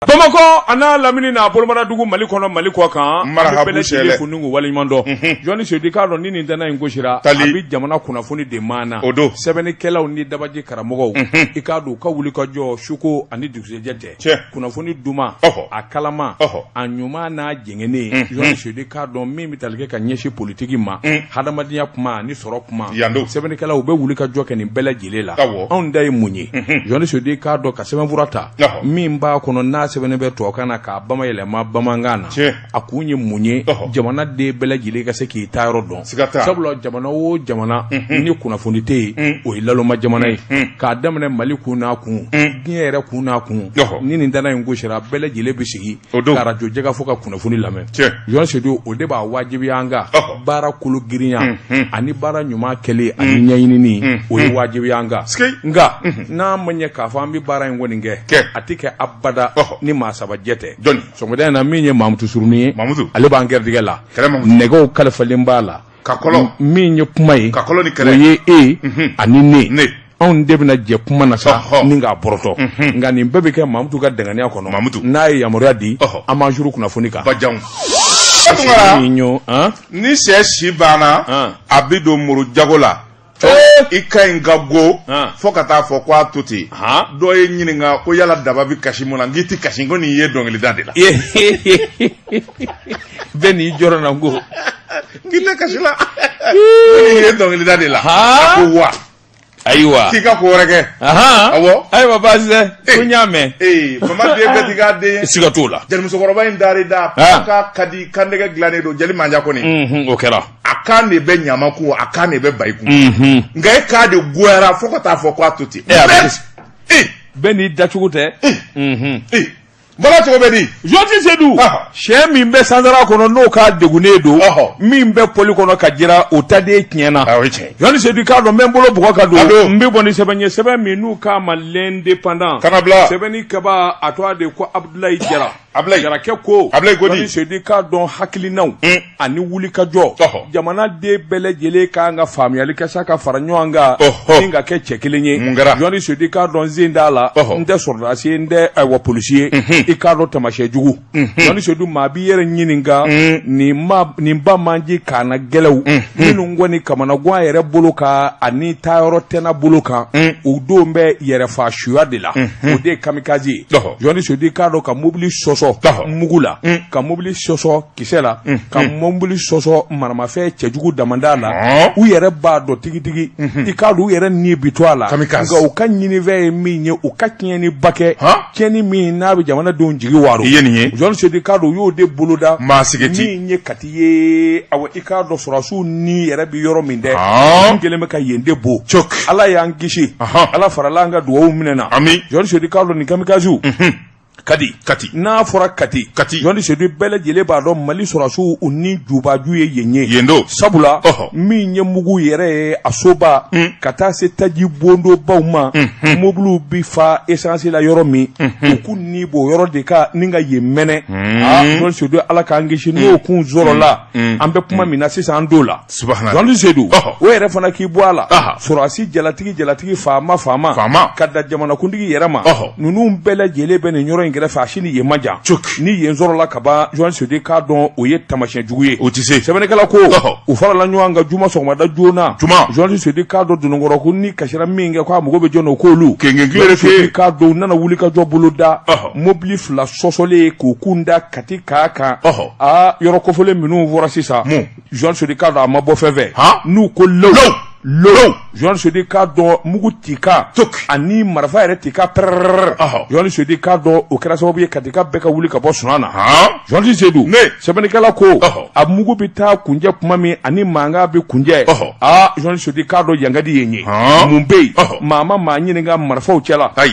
Bamakɔ a n'a lamini n'a bolomadadugu Mali kɔnɔ Mali kɔ kan Marhabu an bɛ bɛɛ lajɛlen sɛlɛ. fo ni k'u waleɲuman dɔn Jɔnni Sedu i k'a dɔn ni nin tɛnɛ in gosira Tali. a bɛ jamana kunnafoni de maana O don. sɛbɛnnikɛlaw ni dabaji karamɔgɔw i k'a dɔn u ka wuli ka jɔ suko ani dugusɛjɛ tɛ Tiɲɛ. kunnafoni duman Ɔhɔ. a kalama Ɔhɔ. a ɲuman n'a jɛngɛnen Jɔnni Sedu i k'a dɔn min bɛ tali kɛ ka ɲɛsin politiki ma hadamadenya kuma ani sɔrɔ kuma Yan don. sɛbɛnnikɛlaw u bɛ wuli ka jɔ kɛ nin bɛɛ lajɛlen la Awɔ. anw da ye mun ye Jɔnni Sedu i k'a dɔn ka sɛbɛnfura ta Ɔhɔ. min b'a kɔnɔ n'a sɛbɛnnen bɛ tubabukan na k'a bamayɛlɛma bamanankan na Tiɲɛ. a kun ye mun ye Ɔhɔ. jamana den bɛɛ lajɛlen ka se k'i ta yɔrɔ dɔn Siga t'a la. sabula jamana o jamana ni kunnafoni tɛ yen o ye laloma jamana ye k'a daminɛ Mali kun n'a kun diɲɛ yɛrɛ kun n'a kun Ɔhɔ. ni nin dana in gosira bɛɛ lajɛlen bɛ sigi O don. ka arajo jɛkafɔ ka kunnafoni lamɛn Tiɲɛ. Jɔn Sedu o de b'a wajibiya an kan Ɔhɔ. baara kolo girinya ani baara ɲuman kɛlen ani ɲɛɲinini o ye wajibiya an kan Sike. nka n'a ma ɲɛ k'a fɔ an bɛ baara in kɔni kɛ Kɛ. a tɛ kɛ abada Ɔhɔ. ni maa saba jɛ tɛ Jɔnni? sɔgɔmada in na min ye Mamutu Surunin ye Mamutu. ale b'an gɛrɛdigɛ la Kɛlɛ Mamutu. nɛgɛw kalifalen b'a la Ka kɔlɔ. min ye kuma ye Ka kɔlɔ ni kɛlɛ. o ye e ani ne Ne. anw de bɛna jɛ kuma na sa Ɔhɔ. ni k'a bɔrɔtɔ nka nin bɛɛ bɛ kɛ Mamutu ka danganiya kɔnɔ Mamutu. n'a ye yamaruya di Ɔhɔ. an b'an suru kunnafoni kan Bajanw. Tunkara, Ni ɲɔ han ni sɛ si banna Han. a bɛ don muru jago la i ka ɲi ka go Han. fo ka taa fɔ ko a to ten Han. dɔ ye ɲininka ko yala daba bɛ kasi mun na n k'i tɛ kasi ko nin ye dɔnkilida de la bɛɛ n'i jɔrɔ na n ko n k'i tɛ kasi la ko nin ye dɔnkilida de la Han. a ko wa ayiwa k'i ka ko wɛrɛ kɛ ahan Awɔ. ayiwa baasi tɛ ko n y'a mɛn ee mama den bɛɛ t'i k'a den ye siga t'o la jelimusokɔrɔba in dar'i da Han. k'a ka di kanɛgɛ dilannen don jeli manja kɔni O kɛra a kan de bɛ ɲama kun a kan de bɛ bayi kun nka e k'a de goyara fo ka taa fɔ ko a to ten Eh, a bɛ- ee bɛɛ n'i dacogo tɛ ee bɔra cogo bɛ di Jɔnti Sedu Ɔhɔ. sɛ min bɛ sansara kɔnɔ n'o k'a degunnen don Ɔhɔ. min bɛ pɔli kɔnɔ ka jira o ta den tiɲɛna o ye tiɲɛ Jɔnti Sedu k'a dɔn n bɛ n bolo bugɔ ka A don don. n bɛ bɔ ni sɛbɛn ye sɛbɛn min n'u k'a ma l'indépendant Kana bila. sɛbɛnni kɛbaa a tɔgɔ de ko Abudulayi Jara Abulayi. Jarakɛ ko Abulayi ko di? Jɔnti Sedu k'a dɔn hakilinaw ani wulikajɔ Ɔhɔ. jamanaden bɛɛ lajɛlen kan ka faamuyali kɛ sa ka fara ɲɔgɔn kan Ɔhɔ. ni ka kɛ cɛ kelen ye Mun kɛra? Jɔnti Sedu k'a dɔn n sen t'a la Ɔhɔ. n tɛ sɔrɔdasi ye n tɛ ayiwa polisi ye i k'a dɔn tamasiyɛn jugu Jɔnni Sedu maa b'i yɛrɛ ɲininka nin ma nin ba man ji kaana gɛlɛw minnu kɔni kamanagan yɛrɛ bolo kan ani taayɔrɔ tɛna bolo kan u don bɛ yɛrɛfa suya de la o de ye kamikaze ye Ɔhɔ. Jɔnni Sedu i k'a dɔn ka mobili sɔsɔ Ɔhɔ. mugu la ka mobili sɔsɔ kisɛ la ka mobili sɔsɔ maramafɛn cɛjugu damanda la Ɔn. u yɛrɛ b'a dɔn tigitigi i k'a dɔn u yɛrɛ ni bi to a la Kamikaze. nka u ka ɲinifɛn ye min ye u ka tiɲɛniba kɛ Han? tiɲɛni min n'a bɛ jamanadenw jigi waaro I ye nin ye. Jɔnni Sedu k'a dɔn u y'o de boloda Maa sigeti. min ye Kati ye awa i k'a dɔn sɔrɔdasiw ni yɛrɛ bɛ yɔrɔ min dɛ Han. n kɛlen bɛ ka yen de bon Cok. Ala y'an kisi Ahan. Ala farala an ka dugawu minɛ na Ami. Jɔnni Sedu k'a dɔn nin kamikazew Kati Kati. n'a fɔra Kati Kati. Jɔnni Sedu bɛɛ lajɛlen b'a dɔn Mali sɔrɔdasiw u ni jubaju ye yen ye Yen don. sabula Ɔhɔ. min ye mugu yɛrɛ ye a soba ka taa se taji bondobaw ma mobiliw bi fa essence la yɔrɔ min u k'u ni b'o yɔrɔ de kan ni ka yen mɛnɛ aa Jɔnni Sedu Ala k'an kisi n'o kun sɔrɔla an bɛ kuma min na sisan an t'o la Subahana. Jɔnni Sedu Ɔhɔ. o yɛrɛ fana k'i bɔ a la Aha. sɔrɔdasi jalatigi jalatigi faama faama Faama. ka da jamanakuntigi yɛrɛ ma Ɔhɔ. ninnu bɛɛ lajɛlen bɛ nin yɔrɔ in kɛrɛfɛ a si ni yen man jan Cok. ni yen sɔrɔla ka ban Jɔnni Sedu k'a dɔn o ye taamasiyɛn jugu ye O tɛ se. sɛbɛnnikɛla ko Ɔhɔ. u farala ɲɔgɔn kan juma sɔgɔmada joona Juma. Jɔnni Sedu k'a dɔn dononkɔrɔ ko ni kasira min kɛ k'a mago bɛ jɔn na o k'olu Kengen kile de Jɔnni Sedu fe. k'a dɔn u nana wuli ka jɔ bolo da Ɔhɔ. mobili fila sɔsɔlen k'u kun da Kati k'a kan Ɔhɔ. aa yɔrɔ kofɔlen minnu fɔra sisan Mun? Jɔnni Sedu k'a dɔn a ma bɔ fɛn fɛ Han? n'u ko low Low. low Jɔnni Sedu k'a dɔn mugu tika Tok. ani marifa yɛrɛ tika pɛrɛrɛrɛ Ɔhɔ. Jɔnni Sedu k'a dɔn o kɛra sababu ye Katika bɛɛ ka wuli ka bɔ sunɔgɔ na Han. Jɔnni Sedu Ne. sɛbɛnnikɛla ko Ɔhɔ. a mugu bɛ taa kunjɛ kuma min ani mankan bɛ kunjɛ Ɔhɔ. aa Jɔnni Sedu k'a dɔn yankadi yen ye Han. mun bɛ yen Ɔhɔ. maa ma maa ɲininka marifaw cɛla Ayi.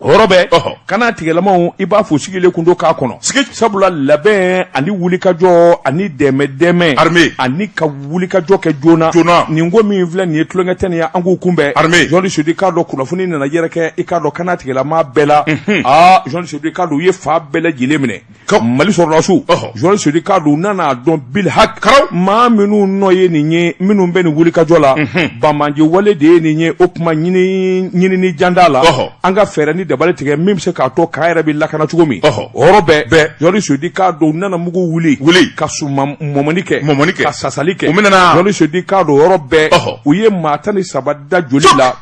o yɔrɔ bɛɛ Ɔhɔ. kana tigɛlamaw i b'a fɔ sigilen kun don k'a kɔnɔ Sigi. sabula labɛn ani wulikajɔ ani dɛmɛ dɛmɛ Armée. ani ka wulikajɔ kɛ joona Joona. nin ko min filɛ nin ye tulonkɛ tɛ nin ye an k'u kunbɛn Armée. Jɔnni Sedu k'a dɔn kunnafoni nana yɛrɛkɛ i k'a dɔn kana tigɛlama bɛɛ la aa Jɔnni Sedu k'a dɔn u ye fa bɛɛ lajɛlen minɛ Mali sɔrɔdasiw Ɔhɔ. Jɔnni Sedu k'a dɔn u nana dɔn bilhak Karaw. maa minnu nɔ ye nin ye minnu bɛ nin wulikajɔ la banbaanci wale de ye nin ye o tuma ɲini ɲinini jan t'a la Ɔhɔ. an ka fɛɛrɛ ni dabali tigɛ min bɛ se k'a to camp yɛrɛ bɛ lakana cogo min o yɔrɔ bɛɛ Jɔni Sedu i k'a dɔn u nana mugu wuli wuli ka suma mɔmɔni kɛ mɔmɔni kɛ ka sasali kɛ u minɛna Jɔni Sedu i k'a dɔn o yɔrɔ bɛɛ u ye maa 13 da joli la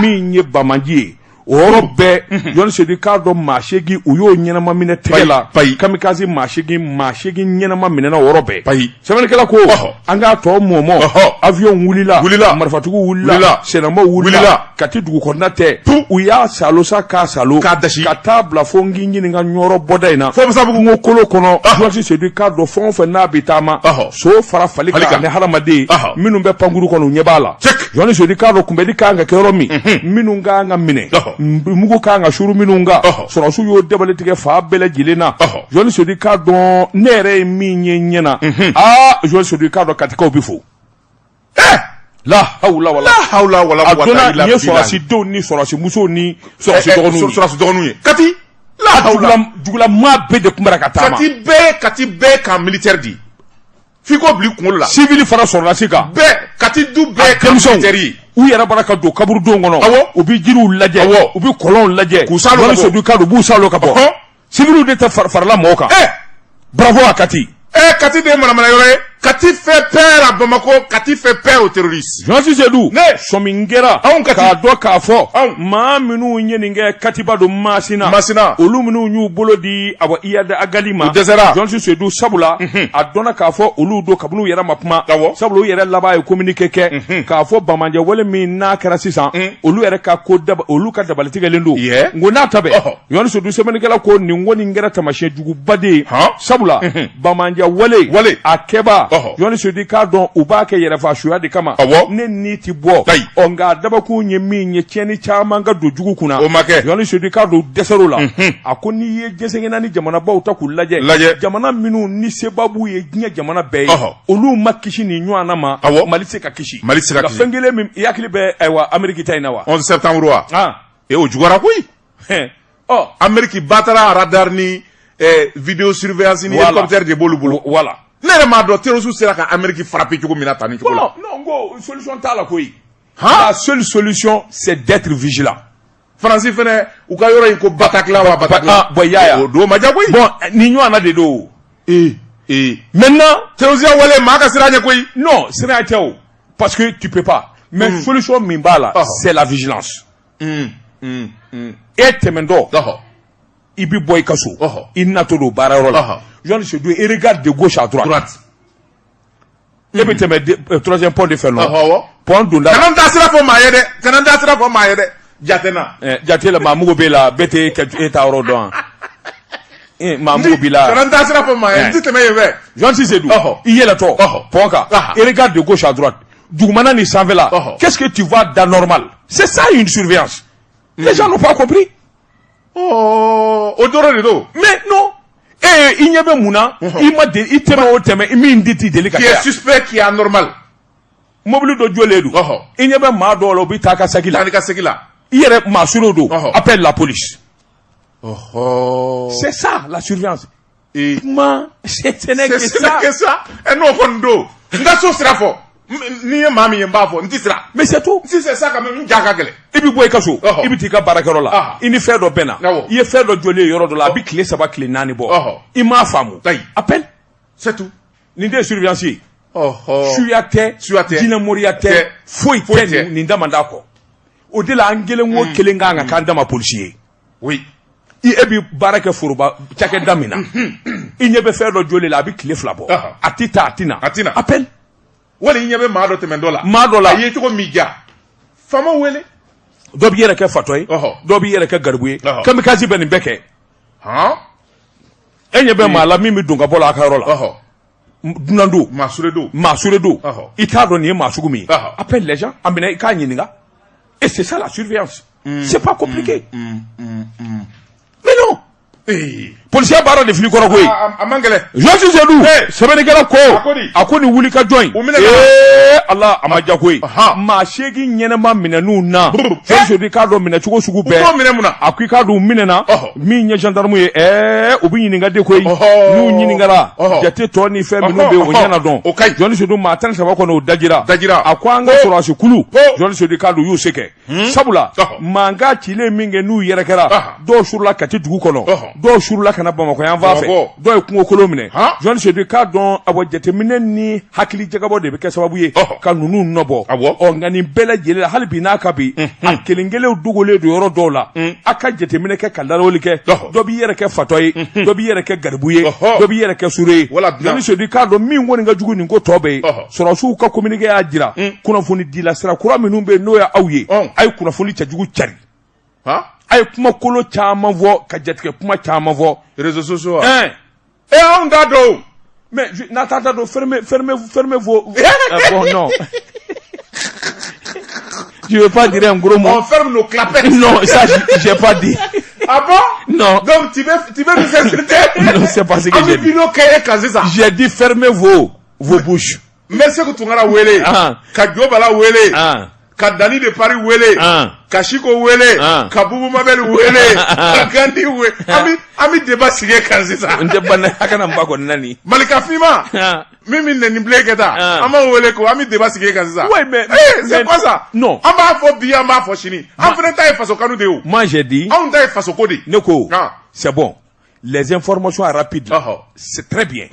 min ye banbaanci ye o yɔrɔ bɛɛ Jɔni Sedu i k'a dɔn maa 8 u y'o ɲɛnama minɛ tɛgɛ la kamikaze maa 8 ɲɛnama minɛna o yɔrɔ bɛɛ sɛbɛnnikɛla ko an k'a tɔ mɔmɔ avion wulila wulila marifatigiw wulila sennamaw wulila Kati dugu kɔnɔna tɛ u y'a salo sa k'a salo k'a dasi ka taa bila fo n k'i ɲininka ɲɔrɔ bɔda in na fo Musabugu kungo kolo kɔnɔ Jɔni Sedu i k'a dɔn fɛn o fɛn n'a bɛ taama so fara fali kan ani hadamaden minnu bɛ pankuru kɔnɔ u ɲɛ b'a la Jɔni Sedu i k'a dɔn kunbɛnni kan ka kɛ yɔrɔ min minnu kan ka minɛ mugu kan ka suru minnu kan sɔrɔdasiw y'o dabali tigɛ fan bɛɛ lajɛlen na Jɔni Sedu i k'a dɔn ne yɛrɛ ye min ye ɲɛ na aa Jɔni Sedu i k'a dɔn Katikaw bɛ fo la hawla wala la hawla wala a donna nin ye sɔrɔdasidenw ni sɔrɔdasimusow ni sɔrɔdasi dɔgɔninw ye sɔrɔdasi dɔgɔninw ye Kati la hawla dugulamaa bɛɛ de tun bɛ ka taama Kati bɛɛ camp militaire di f'i k'o bila i kunkolo la civil fara sɔrɔdasi kan bɛɛ Kati du bɛɛ camp militaire ye u yɛrɛ bɔra ka don kaburudenw kɔnɔ awɔ u bɛ jiriw lajɛ awɔ u bɛ kɔlɔnw lajɛ k'u salo ka bɔ Sedu ka don u b'u salo ka bɔ civiliw de tɛ farala mɔgɔw kan bravo à Kati Kati de ye manamana yɔrɔ ye Kati fait peur à Bamako Kati fait peur aux terroristes Journaliste Sedu sɔmi kɛra anw Kati k'a dɔn k'a fɔ maa minnu ye nin kɛ Katiba don Masina Masina olu minnu y'u bolo di awa Iyad Ag Ghali ma u dɛsɛra Journaliste Sedu sabula a dɔnna k'a fɔ olu don kabini u yɛrɛ ma kuma awɔ sabula u yɛrɛ laban ye communiqué kɛ k'a fɔ banbaanciya wale min n'a kɛra sisan olu yɛrɛ ka ko olu ka dabali tigɛlen don n ko n'a ta bɛɛ Journaliste Sedu sɛbɛnnikɛla ko nin kɔni kɛra taamasiyɛn juguba de ye sabula banbaanciya wale wale a kɛba Journaliste Sedu i k'a dɔn u b'a kɛ yɛrɛfasuya de kama ne ni ti bɔ ɔ nka a dabakun ye min ye tiɲɛni caman ka don jugu kunna o ma kɛ Journaliste Sedu i k'a dɔn u dɛsɛr'o la a ko n'i ye diɲɛ seleke naani jamanabaw ta k'u lajɛ lajɛ jamana minnu ni seba b'u ye diɲɛ jamana bɛɛ ye olu ma kisi nin ɲɔgɔnna ma Mali se ka kisi Mali se ka kisi fɛn kelen min i hakili bɛ ayiwa Ameriki ta in na wa 11 septembre wa e o juguyara koyi ɔ Ameriki batara radar ni vidéo surveillance ni hélicoptère de b'olu bolo voilà ne yɛrɛ m'a dɔn terroriste sera ka Ameriki frapper cogo min na tan ni cogo la non n ko solution t'a la koyi la seule solution c'est d'être vigilant Faransi fɛnɛ u ka yɔrɔ in ko Bataclan wa Bataclan bon y'a ye o don ma diya koyi bon ni ɲɔgɔnna de don ee ee maintenant terroriste wale maa ka siran ɲɛ koyi non siran tɛ o parce que tu peux pas mais solution min b'a la c'est la vigilance e tɛmɛntɔ i bɛ bɔ i ka so i natɔ don baarayɔrɔ la Journaliste Sedu et regarde de gauche à droite e bɛ tɛmɛ troisième pont de fɛ nɔ pont donda kana n da sira fɔ maa ye dɛ kana n da sira fɔ maa ye dɛ jate na jate la maa mugu b'e la bɛɛ tɛ e ta yɔrɔ dɔn wa maa mugu b'i la kana n da sira fɔ maa ye n tɛ tɛmɛ yen fɛ Journaliste Sedu i yɛlɛtɔ pont kan et regarde de gauche à droite dugumana ni sanfɛla qu'est-ce que tu vois d'anormal c'est ça une surveillance les gens n'ont pas compris o dɔrɔn de don mais non i ɲɛ bɛ mun na i ma deli i tɛmɛ o tɛmɛ min tɛ deli ka kɛ qui est suspect qui est anormal mobili dɔ jɔlen don i ɲɛ bɛ maa dɔw la u bɛ taa ka segin la taa ni ka segin la i yɛrɛ maa surew don appelle la police c'est ça la surveillance kuma ce n'est que ça que ça n'o kɔni don n ka so sira fɔ n'i ye maa min ye n b'a fɔ n tɛ siran mais c'est tout si c'est ça quand même n ja ka gɛlɛn i bɛ bɔ i ka so i bɛ t'i ka baarakɛyɔrɔ la i ni fɛn dɔ bɛnna i ye fɛn dɔ jɔlen ye yɔrɔ dɔ la a bɛ tile 3 tile 4 bɔ i m'a faamu appelle c'est tout nin de ye surveillance ye suya tɛ jinɛmoriya tɛ foyi tɛ nin dama da kɔ o de la an kelen o kelen kan ka k'an dama polisi ye oui i e bɛ baara kɛ foroba cakɛda min na i ɲɛ bɛ fɛn dɔ jɔlen la a bɛ tile 2 bɔ a tɛ taa a tɛ na a tɛ na appelle wali i ɲɛ bɛ maa dɔ tɛmɛ dɔ la maa dɔ la a ye cogo min ja faamaw wele dɔ b'i yɛrɛ kɛ fatɔ ye dɔ b'i yɛrɛ kɛ garibu ye kamikaze bɛ nin bɛɛ kɛ e ɲɛ bɛ maa la min bɛ don ka bɔ la a ka yɔrɔ la dunan don maa sure don maa sure don i t'a dɔn nin ye maa sugu min ye appelle les gens a minɛ i k'a ɲininka et c'est ça la surveillance c'est pas compliqué mais non Polisiya baara de fili kɔrɔ koyi. A man gɛlɛn. Journaliste Seydou, sɛbɛnnikɛla ko a ko nin wuli ka jɔ in, ee Ala, a ma diya koyi. Maa 8 ɲɛnama minɛn'u na. Journaliste Seydou, i k'a dɔn minɛ cogo sugu bɛɛ. U t'o minɛ mun na? A ko i k'a dɔn u minɛna min ye gendarme ye, ɛɛ u bɛ ɲininka de koyi. N'u ɲininkara, jate tɔ ni fɛn minnu bɛ yen, o ɲɛna dɔn. O ka ɲi. Journaliste Seydou, maa 13 kɔni o dajira. Dajira. A ko an ka sɔrɔdasi kulu, Journaliste Seydou, i k'a dɔn u y'u se kɛ. Sabula mankan cilen min kɛ n'u yɛrɛ kɛra, dɔw surula Kati dugu kɔnɔ, dɔw surula ka na Bamakɔ yan fan fɛ, dɔw ye kungokolon minɛ. Journaliste Seydou, i k'a dɔn awɔ jateminɛ ni hakili jagabɔ de bɛ kɛ sababu ye ka ninnu nɔbɔ. Ɔ nka nin bɛɛ lajɛlen la, hali bi n'a ka bi a kelen kelenw dogolen don yɔrɔ dɔw la, a ka jateminɛ kɛ ka lalawuli kɛ. Dɔ b'i yɛrɛ kɛ fatɔ ye, dɔ b'i yɛrɛ kɛ garibu ye, dɔ b'i yɛrɛ kɛ sure ye. Journaliste Seydou, i k'a dɔn min kɔni ka jugu nin ko tɔ bɛɛ ye, sɔrɔdasiw ka communiqué y'a jira, kunnafoni dila sira kura minnu bɛ yen n'o ye aw ye, a ye kunnafoni cɛjugu cari, a ye kuma kolo caman fɔ, ka jatigɛ kuma caman fɔ. Réseaux sociaux wa? E anw t'a dɔn. Mais n'a t'a dɔn, fermez, fermez, fermez vos bon, non, je veux pas dire un gros mot. On ferme nos clapettes. Non, ça, j'ai pas dit. Ah bon? Non. Donc tu veux nous insulter? Non, c'est pas ce que j'ai dit. An bɛ vidéo kɛ e kan sisan. J'ai dit fermez vos bouches. N bɛ Seku Tunkara wele. Ka Jobala wele. Ka Dani de Paris wele. Ka Siko wele. Ka Bubu Mabel wele. Ka Gandhi wele. An bɛ débat sigi e kan sisan. N tɛ ban a kana n ba kɔni nani. Malika Fima. Min bɛ nɛni bilen kɛ tan. An b'o wele ko an bɛ débat sigi e kan sisan. Oui, mais Eh, c'est quoi ça? Non. An b'a fɔ bi, an b'a fɔ sini. An fana ta ye faso kanu de ye o. Moi, j'ai dit. Anw ta ye faso ko de ye. Ne ko. C'est bon. Les informations rapides. C'est très bien.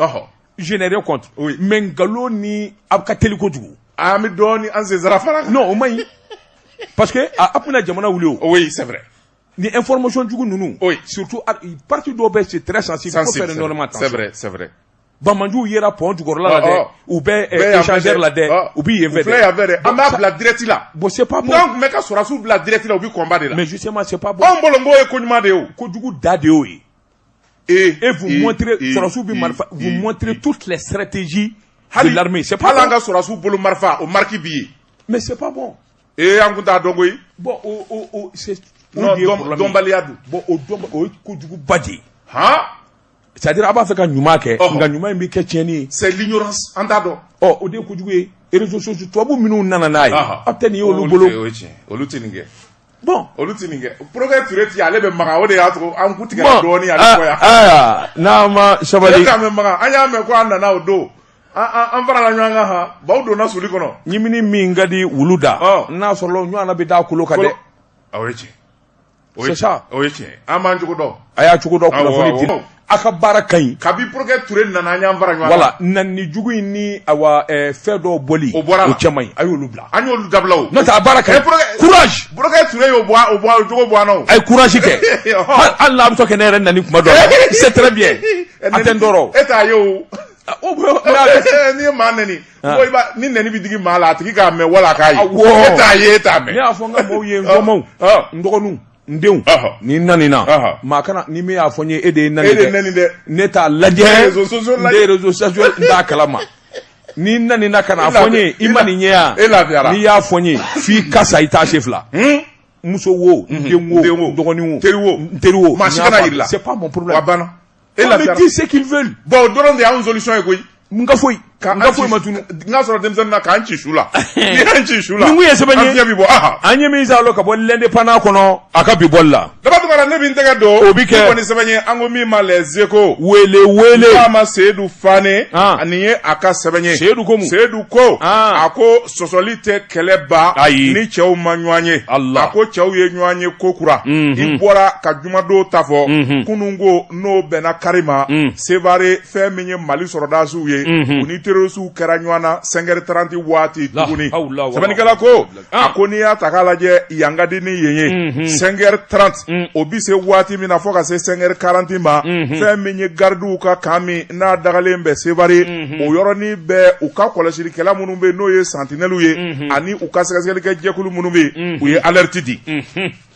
Je n'ai rien contre. Oui. Mais nkalon ni a ka teli kojugu. An bɛ dɔɔni an sen sara fara. Non, o man ɲi. Parce que a bɛna jamana wuli o. Oui, c'est vrai. Ni information jugu ninnu. Oui. Surtout parti dɔw bɛ, c'est très sensible. Il faut faire énormément attention. C'est vrai, c'est vrai. Bamanjuw yera pont jukɔrɔla la dɛ, u bɛ échangeur la dɛ, u bɛ yen fɛ dɛ. U filɛ yan fɛ dɛ, an b'a bila direct la. Bon, c'est pas bon. N'an tun bɛ ka sɔrɔdasiw bila direct la, u bɛ combat de la. Mais justement, c'est pas bon. Anw bolo n k'o ye ko ɲuman de ye o. Kojugu da de y'o ye. Et vous montrez, sɔrɔdasiw bɛ marifa, vous montrez toutes les stratégies de l'armée. C'est pas bon. Hali an ka sɔrɔdasiw bolo marifa, o marque b'i ye. Mais c'est pas bon. Ee, an kun t'a dɔn koyi. Bon, o c'est. Non, dɔnbaliya don. Bon, o dɔn, o ye kojuguba de ye. Han. C'est-à-dire a b'a fɛ ka ɲuman kɛ, nka ɲuman in bɛ kɛ tiɲɛni ye. C'est l'ignorance, an t'a dɔn. Ɔ, o de ye kojugu ye. Réseaux sociaux tubabu minnu nana n'a ye, aw tɛ nin ye olu bolo. O ye tiɲɛ, olu tɛ nin kɛ. Bon. Olu tɛ nin kɛ. Procureur Ture ti ale bɛ maga, o de y'a to an ku tigɛra dɔɔni ale kɔ yan. Aa, n'a ma sabali. Ale k'an bɛ maga, an y'a mɛn ko a nana o don. An farala ɲɔgɔn kan han, baw donna soli kɔnɔ. Ɲimini min ka di wulu da, n'a sɔrɔla o ɲɔgɔnna bɛ da a kolo kan dɛ. O ye tiɲɛ. C'est ça. O ye tiɲɛ. An b'an cogo dɔn. A y'a cogo dɔn, kunnafoni di. A ka baara ka ɲi. Kabi procureur Ture nana, an y'an fara ɲɔgɔn kan. Voilà, nani jugu in ni awa fɛn dɔw bɔli. O bɔra la. O cɛ man ɲi, a y'olu bila. An y'olu dabila o. N'o tɛ a baara ka ɲi. Courage. Procureur Ture y'o bɔ, o bɔ, o jogo bɔ an na o. A ye courage kɛ. Hali n'a bɛ to kɛ ne yɛrɛ nani kuma dɔ la. C'est très bien. A tɛ n tɔɔrɔ. E t'a ye o. N'i ye maa nɛni, ko i b'a ni nɛni bɛ digi maa la, a tigi k'a mɛn wala a k'a ye. E t'a ye, e t'a mɛn. Ne y'a fɔ n ka maaw ye, n dɔgɔmaw, n dɔgɔninw, n denw, ni nani na maa kana ni min y'a fɔ n ye e de ye nani dɛ, e de ye nani dɛ, ne t'a lajɛ, n tɛ réseaux sociaux, n t'a kalama. Ni nani na ka n'a fɔ n ye i ma nin ɲɛ yan, e lafiyara. N'i y'a fɔ n ye f'i ka sa, i t'a se fila. Muso wo, den wo, dɔgɔnin wo, teri wo, n teri wo, maa si kana yir'i la. C'est pas mon problème. Wa banna. E lafiyara. On me dit ce qu'ils veulent. Bon, o dɔrɔn de y'anw solution ye koyi. N ka foyi, n ka foyi ma tunu. N ka sɔrɔ denmisɛnnin na k'an ci su la. N'i y'an ci su la. Nin kun ye sɛbɛn ye. An fiɲɛ bi bɔ. An ye min salo ka bɔ l'Indépendant kɔnɔ, a ka bi bɔli la. Daba Tunkara, ne bɛ n tɛgɛ don. O bi kɛ. Ni kɔni sɛbɛn ye, an ko min ma Les Échos. Wele wele. K'a ma Seyidu Fane. Nin ye a ka sɛbɛn ye. Seyidu ko mun? Seyidu ko. A ko sɔsɔli tɛ kɛlɛ ban. Ayi. Ni cɛw ma ɲɔgɔn ye. Allah. A ko cɛw ye ɲɔgɔn ye ko kura. I bɔra ka jumadon ta fɔ. Kunun ko n'o bɛnna kari ma. Sevare, fɛn min ye Mali sɔrɔdasiw ye. U ni terrorisiw kɛra ɲɔgɔn na 5h30 waati tuguni. Sɛbɛnnikɛla ko a ko n'i y'a ta k'a lajɛ, yan ka di ni yen ye. 5h30, o bi se waati min na fo ka se 5h40 ma, fɛn min ye garidiw ka camp min n'a dagalen bɛ Sevare, o yɔrɔnin bɛɛ u ka kɔlɔsilikɛla minnu bɛ yen n'o ye sentinelles ye, ani u ka sɛgɛsɛgɛlikɛ jɛkulu minnu bɛ yen, u ye alerte di.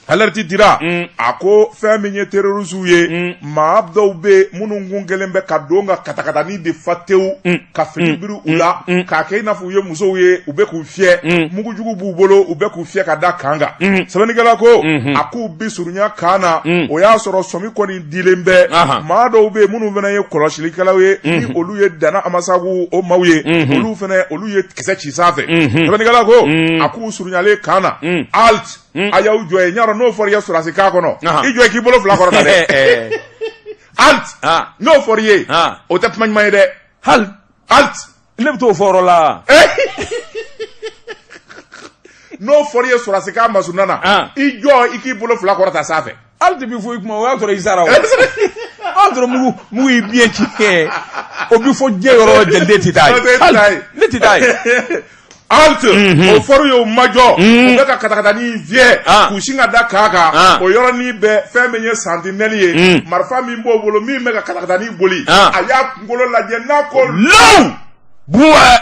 Alerte dira a ko fɛn min ye terroristew ye, maa dɔw bɛ minnu kun kɛlen bɛ ka don ka katakatani de fa tewu, ka fini biri u la k'a kɛ i n'a fɔ u ye musow ye, u bɛ k'u fiyɛ, mugujugu b'u bolo, u bɛ k'u fiyɛ ka da camp kan. Sɛbɛnnikɛla ko a k'u bi surunya camp na, o y'a sɔrɔ sɔmi kɔni dilen bɛ. Maa dɔw bɛ yen minnu fana ye kɔlɔsilikɛlaw ye, ni olu ye Dana Amasagu o maaw ye, olu fana, olu ye kisɛ ci sanfɛ. Sɛbɛnnikɛla ko a k'u surunyalen camp na, halte, a y'aw jɔ ye. Ɲarɔ, n'o fɔra i ye sɔrɔdasi camp kɔnɔ, i jɔ i k'i bolo fila kɔrɔta dɛ. Halte, n'o fɔra i ye, o tɛ kuma ɲuman ye dɛ. Hali Halte. Ne bɛ t'o fɔ yɔrɔ la. N'o fɔra i ye sɔrɔdasi camp masurunna na, i jɔ i k'i bolo fila kɔrɔta sanfɛ. Halte bi fɔ i kuma, o y'a sɔrɔ i sara, o y'a sɔrɔ mugu y'i biɲɛ ci. O bi fɔ diɲɛ yɔrɔ jɛnden tɛ taa ye, ne tɛ taa ye. Halte, o fɔr'u ye, u ma jɔ, u bɛ ka katakatani fiyɛ k'u sin ka da camp kan. O yɔrɔnin bɛɛ, fɛn min ye sentinelle ye, marifa min b'o bolo, min bɛ ka katakatani boli, a y'a kunkolo lajɛ n'a ko law buwɛ,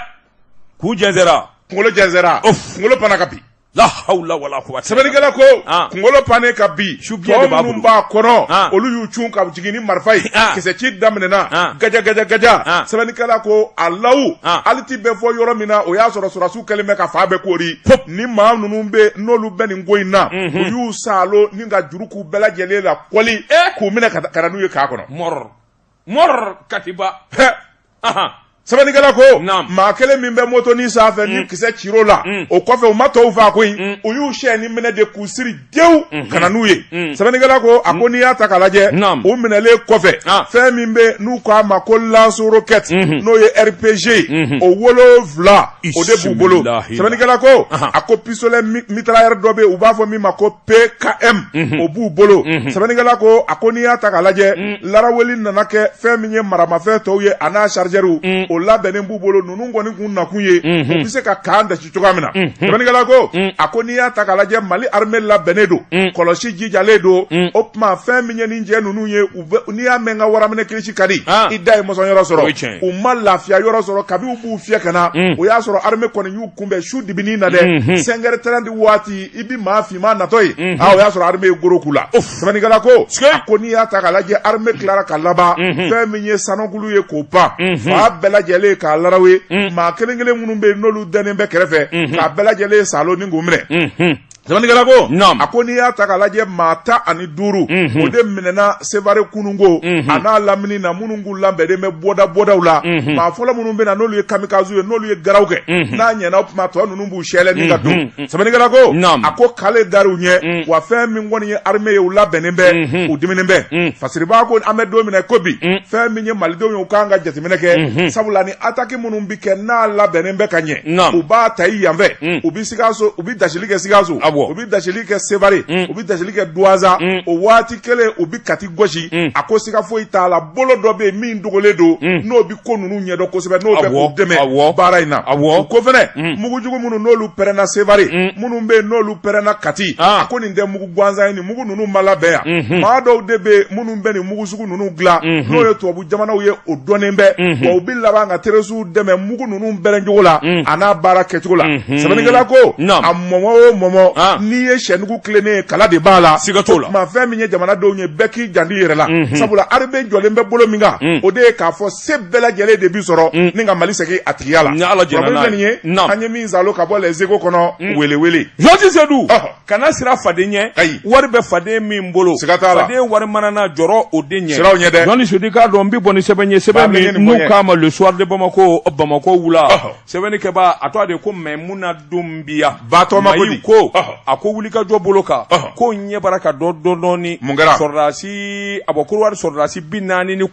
k'u jɛnsɛra. Kunkolo jɛnsɛra, kunkolo panna ka bin. La hawla wala quwwata. Sɛbɛnnikɛla ko kunkolo pannen ka bin, tɔ minnu b'a kɔnɔ, olu y'u cun ka jigin ni marifa ye, kisɛ ci daminɛna, gaja gaja gaja. Sɛbɛnnikɛla ko a lawu, halte bɛ fɔ yɔrɔ min na, o y'a sɔrɔ sɔrɔdasiw kɛlen bɛ ka fa bɛɛ koori. Ni maa ninnu bɛ, n'olu bɛ nin ko in na, u y'u saalo ni ka juru k'u bɛɛ lajɛlen la kɔli, k'u minɛ ka na n'u ye camp kɔnɔ. Mɔrɔ mɔrɔ katiba. Sɛbɛnnikɛla ko maa kelen min bɛ motonin sanfɛ ni kisɛ cir'o la, o kɔfɛ u ma tɔw faa koyi, u y'u siyɛni minɛ de k'u siri dewu ka na n'u ye. Sɛbɛnnikɛla ko a ko n'i y'a ta k'a lajɛ, u minɛlen kɔfɛ, fɛn min bɛ n'u k'a ma ko lance-roquette, n'o ye RPG ye, o 7 o de b'u bolo. Sɛbɛnnikɛla ko a ko pistolet mitrailleur dɔ bɛ yen, u b'a fɔ min ma ko PKM, o b'u bolo. Sɛbɛnnikɛla ko a ko n'i y'a ta k'a lajɛ, laraweli nana kɛ fɛn min ye maramafɛn tɔw ye, a n'a chargeur, o labɛnnen b'u bolo. Ninnu kɔni kun nakun ye u bɛ se ka camp dasi cogoya min na. Sɛbɛnnikɛla ko a ko n'i y'a ta k'a lajɛ, Mali armée labɛnnen don, kɔlɔsi jijalen don. O tuma, fɛn min ye nin jɛ ninnu ye, u bɛ n'i y'a mɛn n ka waraminɛ kilisi ka di, i da ye mɔsɔn yɔrɔ sɔrɔ. U ma lafiya yɔrɔ sɔrɔ kabi u b'u fiyɛ ka na, o y'a sɔrɔ armée kɔni y'u kunbɛn su dibinin na dɛ, 5h30 waati, i bi maa finman natɔ ye, o y'a sɔrɔ armée ye goro k'u la. Sɛbɛnnikɛla ko a ko n'i y'a ta k'a lajɛ, armée tilara ka laban fɛn min ye sanukulu ye k'o pan fa bɛɛ lajɛlen k'a larawe, maa kelen kelen minnu bɛ yen n'olu dɛnnen bɛ kɛrɛfɛ, k'a bɛɛ lajɛlen salo ni k'u minɛ. Sɛbɛnnikɛla ko a ko n'i y'a ta k'a lajɛ, maa 15 o de minɛna Sevare kununko a n'a lamini na, minnu k'u labɛnnen bɛ bɔda bɔdaw la. Maa fɔlɔ minnu bɛ na, n'olu ye kamikaze ye, n'olu ye garaw kɛ, n'a ɲɛna, o tuma tɔ ninnu b'u sɛlɛ ni ka don. Sɛbɛnnikɛla ko a ko k'ale dar'u ɲɛ wa, fɛn min kɔni ye armée ye, u labɛnnen bɛ, u diminen bɛ. Fasiriba ko an bɛ don min na ko bi, fɛn min ye malidenw ye, u kan ka jateminɛ kɛ, sabula ni attaque minnu bɛ kɛ, n'a labɛnnen bɛ ka ɲɛ, u b'a ta i yanfɛ, u bɛ Sikaso, u bɛ dasili kɛ Sikaso, u bɛ dasili kɛ Sevare, u bɛ dasili kɛ Duwaza, o waati kelen u bɛ Kati gosi. A ko siga foyi t'a la, bolo dɔ bɛ yen min dogolen don, n'o bɛ ko ninnu ɲɛdɔn kosɛbɛ, n'o bɛ k'u dɛmɛ baara in na. O ko fɛnɛ, mugujugu minnu n'olu pɛrɛnna Sevare, minnu bɛ yen n'olu pɛrɛnna Kati, a ko nin tɛ mugu gansan ye, nin mugu ninnu ma labɛn yan. Maa dɔw de bɛ yen minnu bɛ nin mugu sugu ninnu dilan, n'o ye tubabu jamanaw ye, o dɔnnen bɛ wa, u bɛ laban ka terroristew dɛmɛ mugu ninnu bɛrɛn cogo la a n'a baara kɛcogo la. Sɛbɛnnikɛla ko a mɔmɔ o mɔmɔ, n'i ye sɛnugu tilennen ye, kala de b'a la. Siga t'o la. Ma fɛn min ye jamanadenw ye, bɛɛ k'i janto i yɛrɛ la, sabula armée jɔlen bɛ bolo min kan, o de ye k'a fɔ se bɛɛ lajɛlen de bi sɔrɔ ni ka Mali segin a tigiya la. Ni Ala jɛnna n'a ye, an ye min salo ka bɔ Les Échos kɔnɔ, wele wele. Jɔsi Sedu, kana siran faden ɲɛ. Ayi. Wari bɛ faden min bolo. Siga t'a la. Faden wari mana jɔrɔ o den ɲɛ. Siraw ɲɛ dɛ. Jɔni Sedu, k'a dɔn n bɛ bɔ ni sɛbɛn ye, sɛbɛn min n'u k'a ma Le Soir de Bamako, Bamakɔ wula. Sɛbɛnnikɛbaa a tɔgɔ de ko Maimuna Dunbiya. Batɔma ko di? Ko a ko wulikajɔ bolo kan, ko ɲɛ bara ka dɔn dɔɔni. Mun kɛra? Sɔrɔdasi a bɔ Korowari sɔrɔdasi 49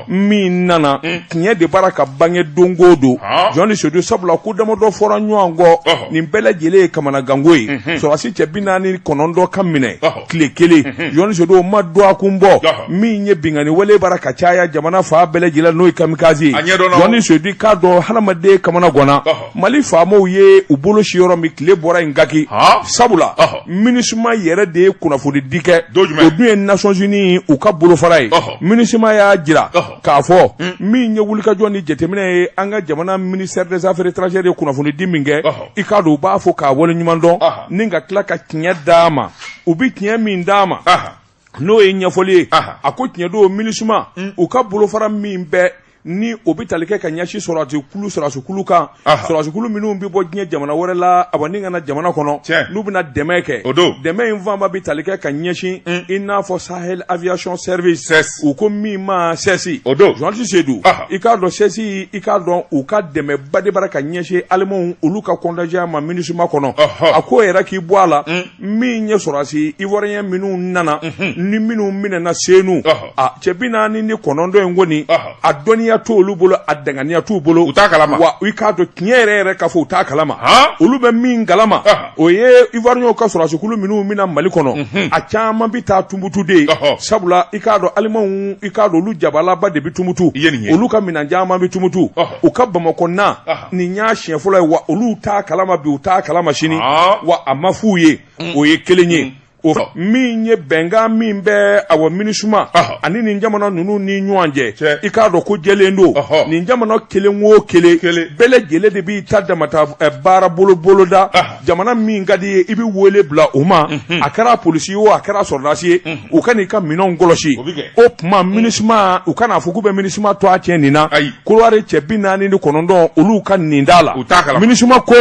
min nana, tiɲɛ de bara ka bange don o don. Jɔni Sedu, sabula ko damadɔ fɔra ɲɔgɔn kɔ, nin bɛɛ lajɛlen ye kamanaganko ye. Sɔrɔdasi cɛ 49 ka minɛ tile kelen, Jɔni Sedu, o ma dɔgɔkun bɔ. Min ye binkanni wale bara ka caya jamana fan bɛɛ lajɛlen, n'o ye kamikaze ye. Jɔni Sedu, k'a dɔn hadamaden kamanaganna. Mali faamaw ye u bolo si yɔrɔ min, tile bɔra in kaki. Sabula MINUSMA yɛrɛ de ye kunnafoni di kɛ, o dun ye Nations Unies u ka bolofara ye. MINUSMA y'a jira k'a fɔ min ye wulikajɔ ni jateminɛ ye, an ka jamana ministère des affaires étrangères ye kunnafoni di min kɛ, i k'a dɔn u b'a fɔ k'a waleɲuman dɔn ni ka tila ka tiɲɛ d'a ma. U bɛ tiɲɛ min d'a ma, n'o ye ɲɛfɔli ye, a ko tiɲɛ don, MINUSMA u ka bolofara min bɛ ni o bɛ tali kɛ ka ɲɛsin sɔrɔdasikulu kan, sɔrɔdasikulu minnu bɛ bɔ diɲɛ jamana wɛrɛ la, awa ni ka na jamana kɔnɔ, n'u bɛna dɛmɛ kɛ, dɛmɛ in fanba bɛ tali kɛ ka ɲɛsin i n'a fɔ Sahel Aviation Service, u ko min ma SAS. O don. Journaliste Seydou, i k'a dɔn SAS, i k'a dɔn u ka dɛmɛba de bara ka ɲɛsin Alimanw olu ka contingent ma MINUSMA kɔnɔ. A ko yɛrɛ k'i bɔ a la, min ye sɔrɔdasi ivoirien minnu nana ni minnu minɛna Senu, a cɛ 49 in kɔni, a dɔnniya t'olu bolo, a danganiya t'u bolo, u t'a kalama. Wa i k'a dɔn tiɲɛ yɛrɛ yɛrɛ k'a fɔ u t'a kalama. Olu bɛ min kalama, o ye ivoirienw ka sɔrɔdasikulu minnu bɛna Mali kɔnɔ, a caman bɛ taa Tumutu de ye. Sabula i k'a dɔn Alimanw, i k'a dɔn olu jabalaba de bɛ Tumutu, olu ka minɛn caman bɛ Tumutu, u ka Bamakɔ na nin y'a siɲɛ fɔlɔ ye. Wa olu t'a kalama bi, u t'a kalama sini, wa a ma f'u ye. O ye kelen ye. O min ye bɛnkan min bɛ awa MINUSMA ani nin jamana ninnu ni ɲɔgɔn cɛ, i k'a dɔn ko jɛlen don. Nin jamana kelen o kelen bɛɛ lajɛlen de b'i ta damata baara bolo boloda. Jamana min ka di ye, i bɛ wele bila u ma, a kɛra polisi ye o, a kɛra sɔrɔdasi ye, u ka n'i ka minɛnw kɔlɔsi. O tuma MINUSMA, u kan'a fɔ k'u bɛ MINUSMA to a tiɲɛ nin na. Korowari cɛ 49 olu ka nin da la, MINUSMA ko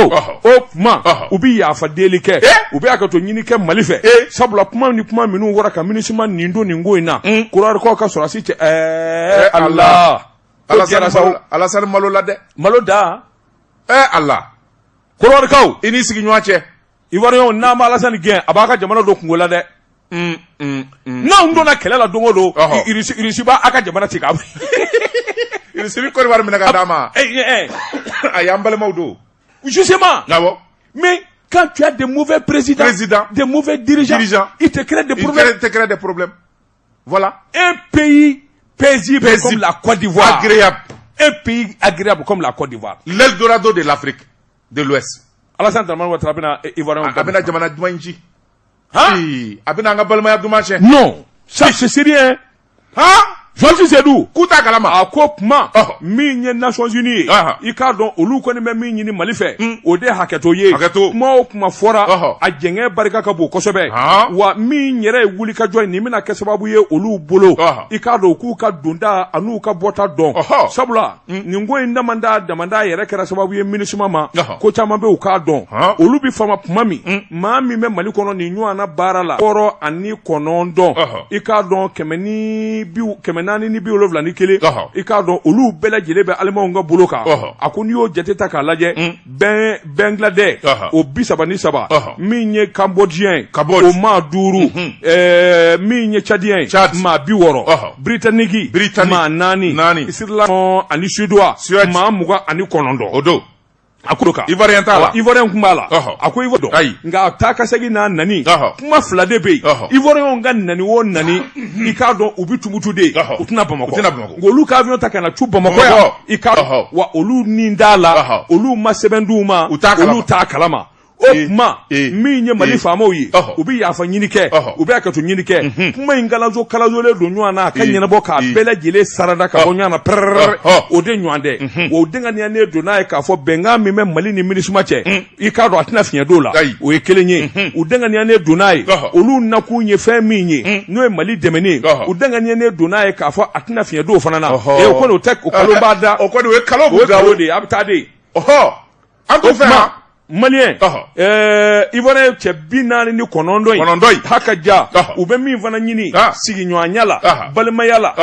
o tuma u bɛ yafa deli kɛ, u bɛ hakɛto ɲini kɛ Mali fɛ, sabula kuma ni kuma minnu wɔra ka MINUSMA nin don nin ko in na, Korowarikaw ka sɔrɔdasi cɛ Ala Alasani malo la dɛ, malo da Ala Korowarikaw i n'i sigi ɲɔgɔn cɛ. Ivoirienw, n'an ma Alasani gɛn, a b'a ka jamana don kungo la dɛ. N'anw donna kɛlɛ la don o don, Irisi b'a ka jamana ci k'a Irisi bɛ Kɔdiwari minɛ ka d'a ma. A y'an balimaw don. Justement. Mais quand tu as des mauvais présidents, des mauvais dirigeants, ils te créent des problèmes. Ils te créent des problèmes. Voilà. Un pays paisible comme la Côte d'Ivoire. Agréable. Un pays agréable comme la Côte d'Ivoire. L'Eldorado de l'Afrique de l'Ouest. Alassane Dramane Ouattara bɛna Ivoirien. A bɛna jamana duman in ci. A bɛna an ka balimaya duman tiɲɛ. Non, ça c'est sérieux. Journaliste Seydou. K'u t'a kalama. A ko kuma min ye Nations Unies ye, i k'a dɔn olu kɔni bɛ min ɲini Mali fɛ, o de hakɛto ye. Hakɛto. Kuma o kuma fɔra, a jɛngɛ barika ka bon kosɛbɛ. Wa min yɛrɛ ye wulikajɔ ye, nin bɛna kɛ sababu ye olu bolo, i k'a dɔn k'u ka donda an'u ka bɔta dɔn. Sabula nin ko in damanda yɛrɛ kɛra sababu ye MINUSMA ma, ko caman bɛ u k'a dɔn. Olu bɛ fama kuma min, maa min bɛ Mali kɔnɔ nin ɲɔgɔnna baara la, 69, i k'a dɔn 471, i k'a dɔn olu bɛɛ lajɛlen bɛ Alimanw ka bolo kan. A ko n'i y'o jate ta k'a lajɛ, Bangladesh o 33, min ye Cambodgien o maa 5, min ye Tchadien maa 60, Britannique maa 4, Sri Lanka ani Suédois maa 29. O don. A ko kan Ivoirien t'a la. Ivoirien kun b'a la. A ko Ivoirien ayi, nka taa ka segin n'a nani, kuma fila de bɛ yen. Ivoirien ka nani o nani, i k'a dɔn u bɛ Tumutu de, u tɛna Bamakɔ. Nka olu ka avion ta ka na cu Bamakɔ yan, i k'a dɔn wa olu nin t'a la, olu ma sɛbɛn d'u ma, olu t'a kalama. O kuma min ye Mali faamaw ye, u bɛ yafa ɲini kɛ, u bɛ hakɛto ɲini kɛ. Kuma in kalazolen don ɲɔgɔn na, a ka ɲɛnabɔ k'a bɛɛ lajɛlen sarada ka bɔ ɲɔgɔn na pɛrɛrɛ, o de ɲɔgɔn tɛ. Wa o denganiyanen don n'a ye k'a fɔ bɛnkan min bɛ Mali ni MINUSMA cɛ, i k'a dɔn a tɛna fiɲɛ don la, o ye kelen ye. U denganiyanen don n'a ye, olu nakun ye fɛn min ye, n'o ye Mali dɛmɛni ye, u denganiyanen don n'a ye k'a fɔ a tɛna fiɲɛ don o fana na. O kɔni o tɛ o kalo b'a da, o kɔni o ye kalo de ye, a bɛ taa de. An t'o fɛ yan. Malien, Ivoirien cɛ 49 in, haka ja, u bɛ min fana ɲini sigiɲɔgɔnya la, balimaya la,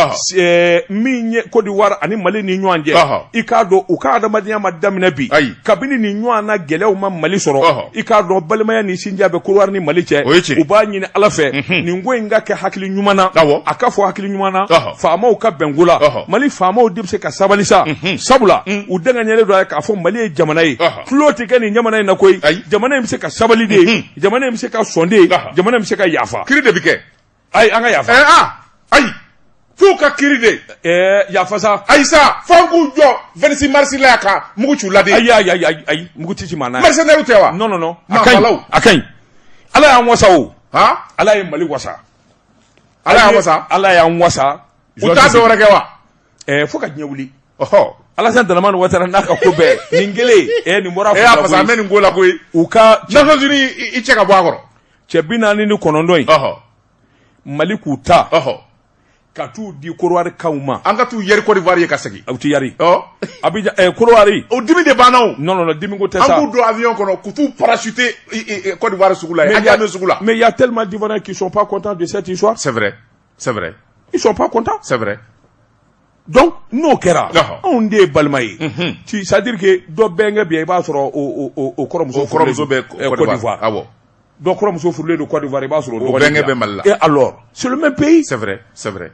min ye Côte d'Ivoire ani Mali ni ɲɔgɔn cɛ, i k'a dɔn u ka adamadenya ma daminɛ bi, kabini nin ɲɔgɔn na gɛlɛyaw ma Mali sɔrɔ, i k'a dɔn balimaya ni sinjiya bɛ Côte d'Ivoire ni Mali cɛ. U b'a ɲini Ala fɛ nin ko in ka kɛ hakili ɲuman na, a ka fɔ hakili ɲuman na, faamaw ka bɛnko la. Mali faamaw de bɛ se ka sabali sa, sabula u denganiyalen don k'a fɔ Mali ye jamana ye, tulo tɛ kɛ nin jamana in na koyi. Jamana in bɛ se ka sabali de, jamana in bɛ se ka sɔn de, jamana in bɛ se ka yafa. Kiri de bɛ kɛ. Ayi, an ka yafa. Ayi, f'u ka kiri de. Yafa sa. Ayi sa, f'an k'u jɔ 26 mars la yan ka mugu ci u la de. Ayi ayi ayi ayi, mugu ti ci maa na. Mercenaires tɛ wa? Non non non. A ka ɲi, a ka ɲi. Ala y'an wasa o. Han? Ala ye Mali wasa. Ala y'an wasa. Ala y'an wasa. U t'a dɔwɛrɛ kɛ wa? Fo ka diɲɛ wuli. Ɔhɔ. Alassane Dramane Ouattara n'a ka ko bɛɛ nin kelen nin bɔra E y'a fasa an bɛ nin ko la koyi. U ka Nations Unies i cɛ ka bɔ a kɔrɔ. Cɛ 49 in. Ɔhɔ. Mali k'u ta. Ɔhɔ. Ka t'u di Korowari kaw ma. An ka t'u yɛri Côte d'Ivoire ye ka segin. U ti yari. Ɔ. Abidjan Korowari. O dimi de banna o. Non non non, dimi ko tɛ sa. An k'u don avion kɔnɔ k'u t'u parachuter Côte d'Ivoire sugu la yen, Adjamé sugu la. Mais il y a tellement d'Ivoiriens qui sont pas contents de cette histoire. C'est vrai. C'est vrai. Ils sont pas contents. C'est vrai. Donc n'o kɛra, anw de ye balima ye. C'est à dire que dɔ bɛnkɛ bɛ yen, i b'a sɔrɔ o kɔrɔmuso O kɔrɔmuso bɛ Côte d'Ivoire. Awɔ. Dɔ kɔrɔmuso furulen don Côte d'Ivoire, i b'a sɔrɔ o bɛnkɛ bɛ Mali la. Et alors, c'est le même pays. C'est vrai, c'est vrai.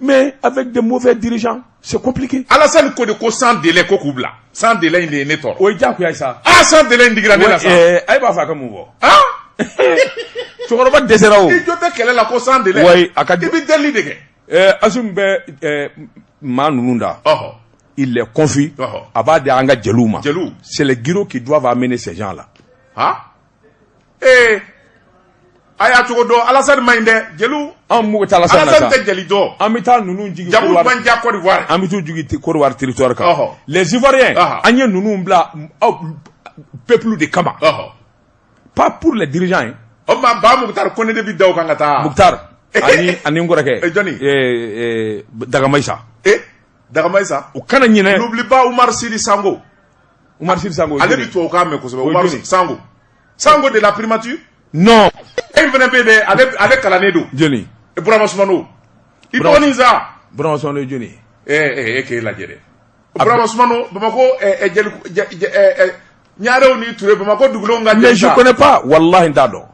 Mais avec des mauvais dirigeants, c'est compliqué. Alassane ko de ko sans délai ko k'u bila. Sans délai in de ye ne tɔɔrɔ. O ye diyagoya ye sa. Ah, sans délai in digira ne la sa. A b'a fɔ a ka mun fɔ? Ah! Cɛkɔrɔba dɛsɛra o. I jo tɛ kɛlɛ la ko sans délai. Oui, a ka I bɛ delili de kɛ. Assimi bɛ maa ninnu da. Ɔhɔ. Il les confie. Ɔhɔ. A b'a di an ka jeliw ma. Jeliw. C'est les guiros qui doivent amener ces gens là. Ah? Ee! A y'a cogo dɔn, Alassane man ɲi dɛ, jeliw. An mugu tɛ Alassane na sa. Alassane tɛ jeli dɔn. An bɛ taa ninnu jigin. Jamu man diya Côte d'Ivoire. An bɛ t'u jigin Côte d'Ivoire territoire kan. Ɔhɔ. Les Ivoiriens. Ɔhɔ. An ye ninnu bila aw peuple de kama. Ɔhɔ. Pas pour les dirigeants hein. O tuma Ba Moctar Koné de bɛ da o kan ka taa. Moctar ani n kɔrɔkɛ. Jɔnni? Dagamayisa. Dagamayisa. U kana ɲinɛ. N'oublie pas Oumar Sidi Sango. Oumar Sidi Sango. Ale bɛ tubabukan mɛn kosɛbɛ. Oumar Sango. Sango de la primature. Non. E fana bɛ yen dɛ, ale kalannen don. Jɔnni? Burama Sumano. I dɔgɔnin sa. Burama Sumano ye jɔnni ye? E k'e lajɛ dɛ. Burama Sumano, Bamakɔ jeli Ɲarew ni Ture, Bamakɔ dugulenw ka. Mais je connais pas, wallahi n t'a dɔn.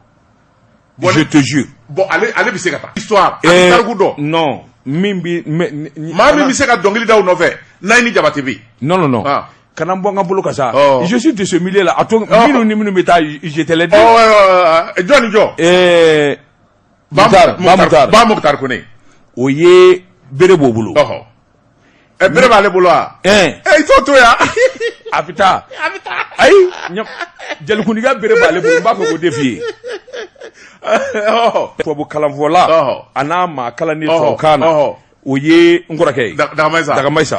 Je te jure. Bon, ale bɛ se ka taa. Histoire, a bɛ tariku dɔn. Non, min bi maa min bɛ se ka dɔnkili da o nɔfɛ, Nayini Jabate bɛ yen. Non non non. Kana n bɔ n ka bolo kan sa. Je suis de ce milieu là. A to minnu ni minnu bɛ taa, je te l'ai dit. Jɔn ni jɔn? Ba Ba Moctar Koné. O ye bere b'o bolo. Ɔhɔ. Bere b'ale bolo wa? I t'o to yan. A bɛ taa. A bɛ taa. Ayi, jelikuntigiya bere b'ale bolo, n b'a fɛ k'o de f'i ye. Tubabu kalanfɔla a n'a maa kalan ni tubabukan na, o ye n kɔrɔkɛ ye. Dagamayisa. Dagamayisa.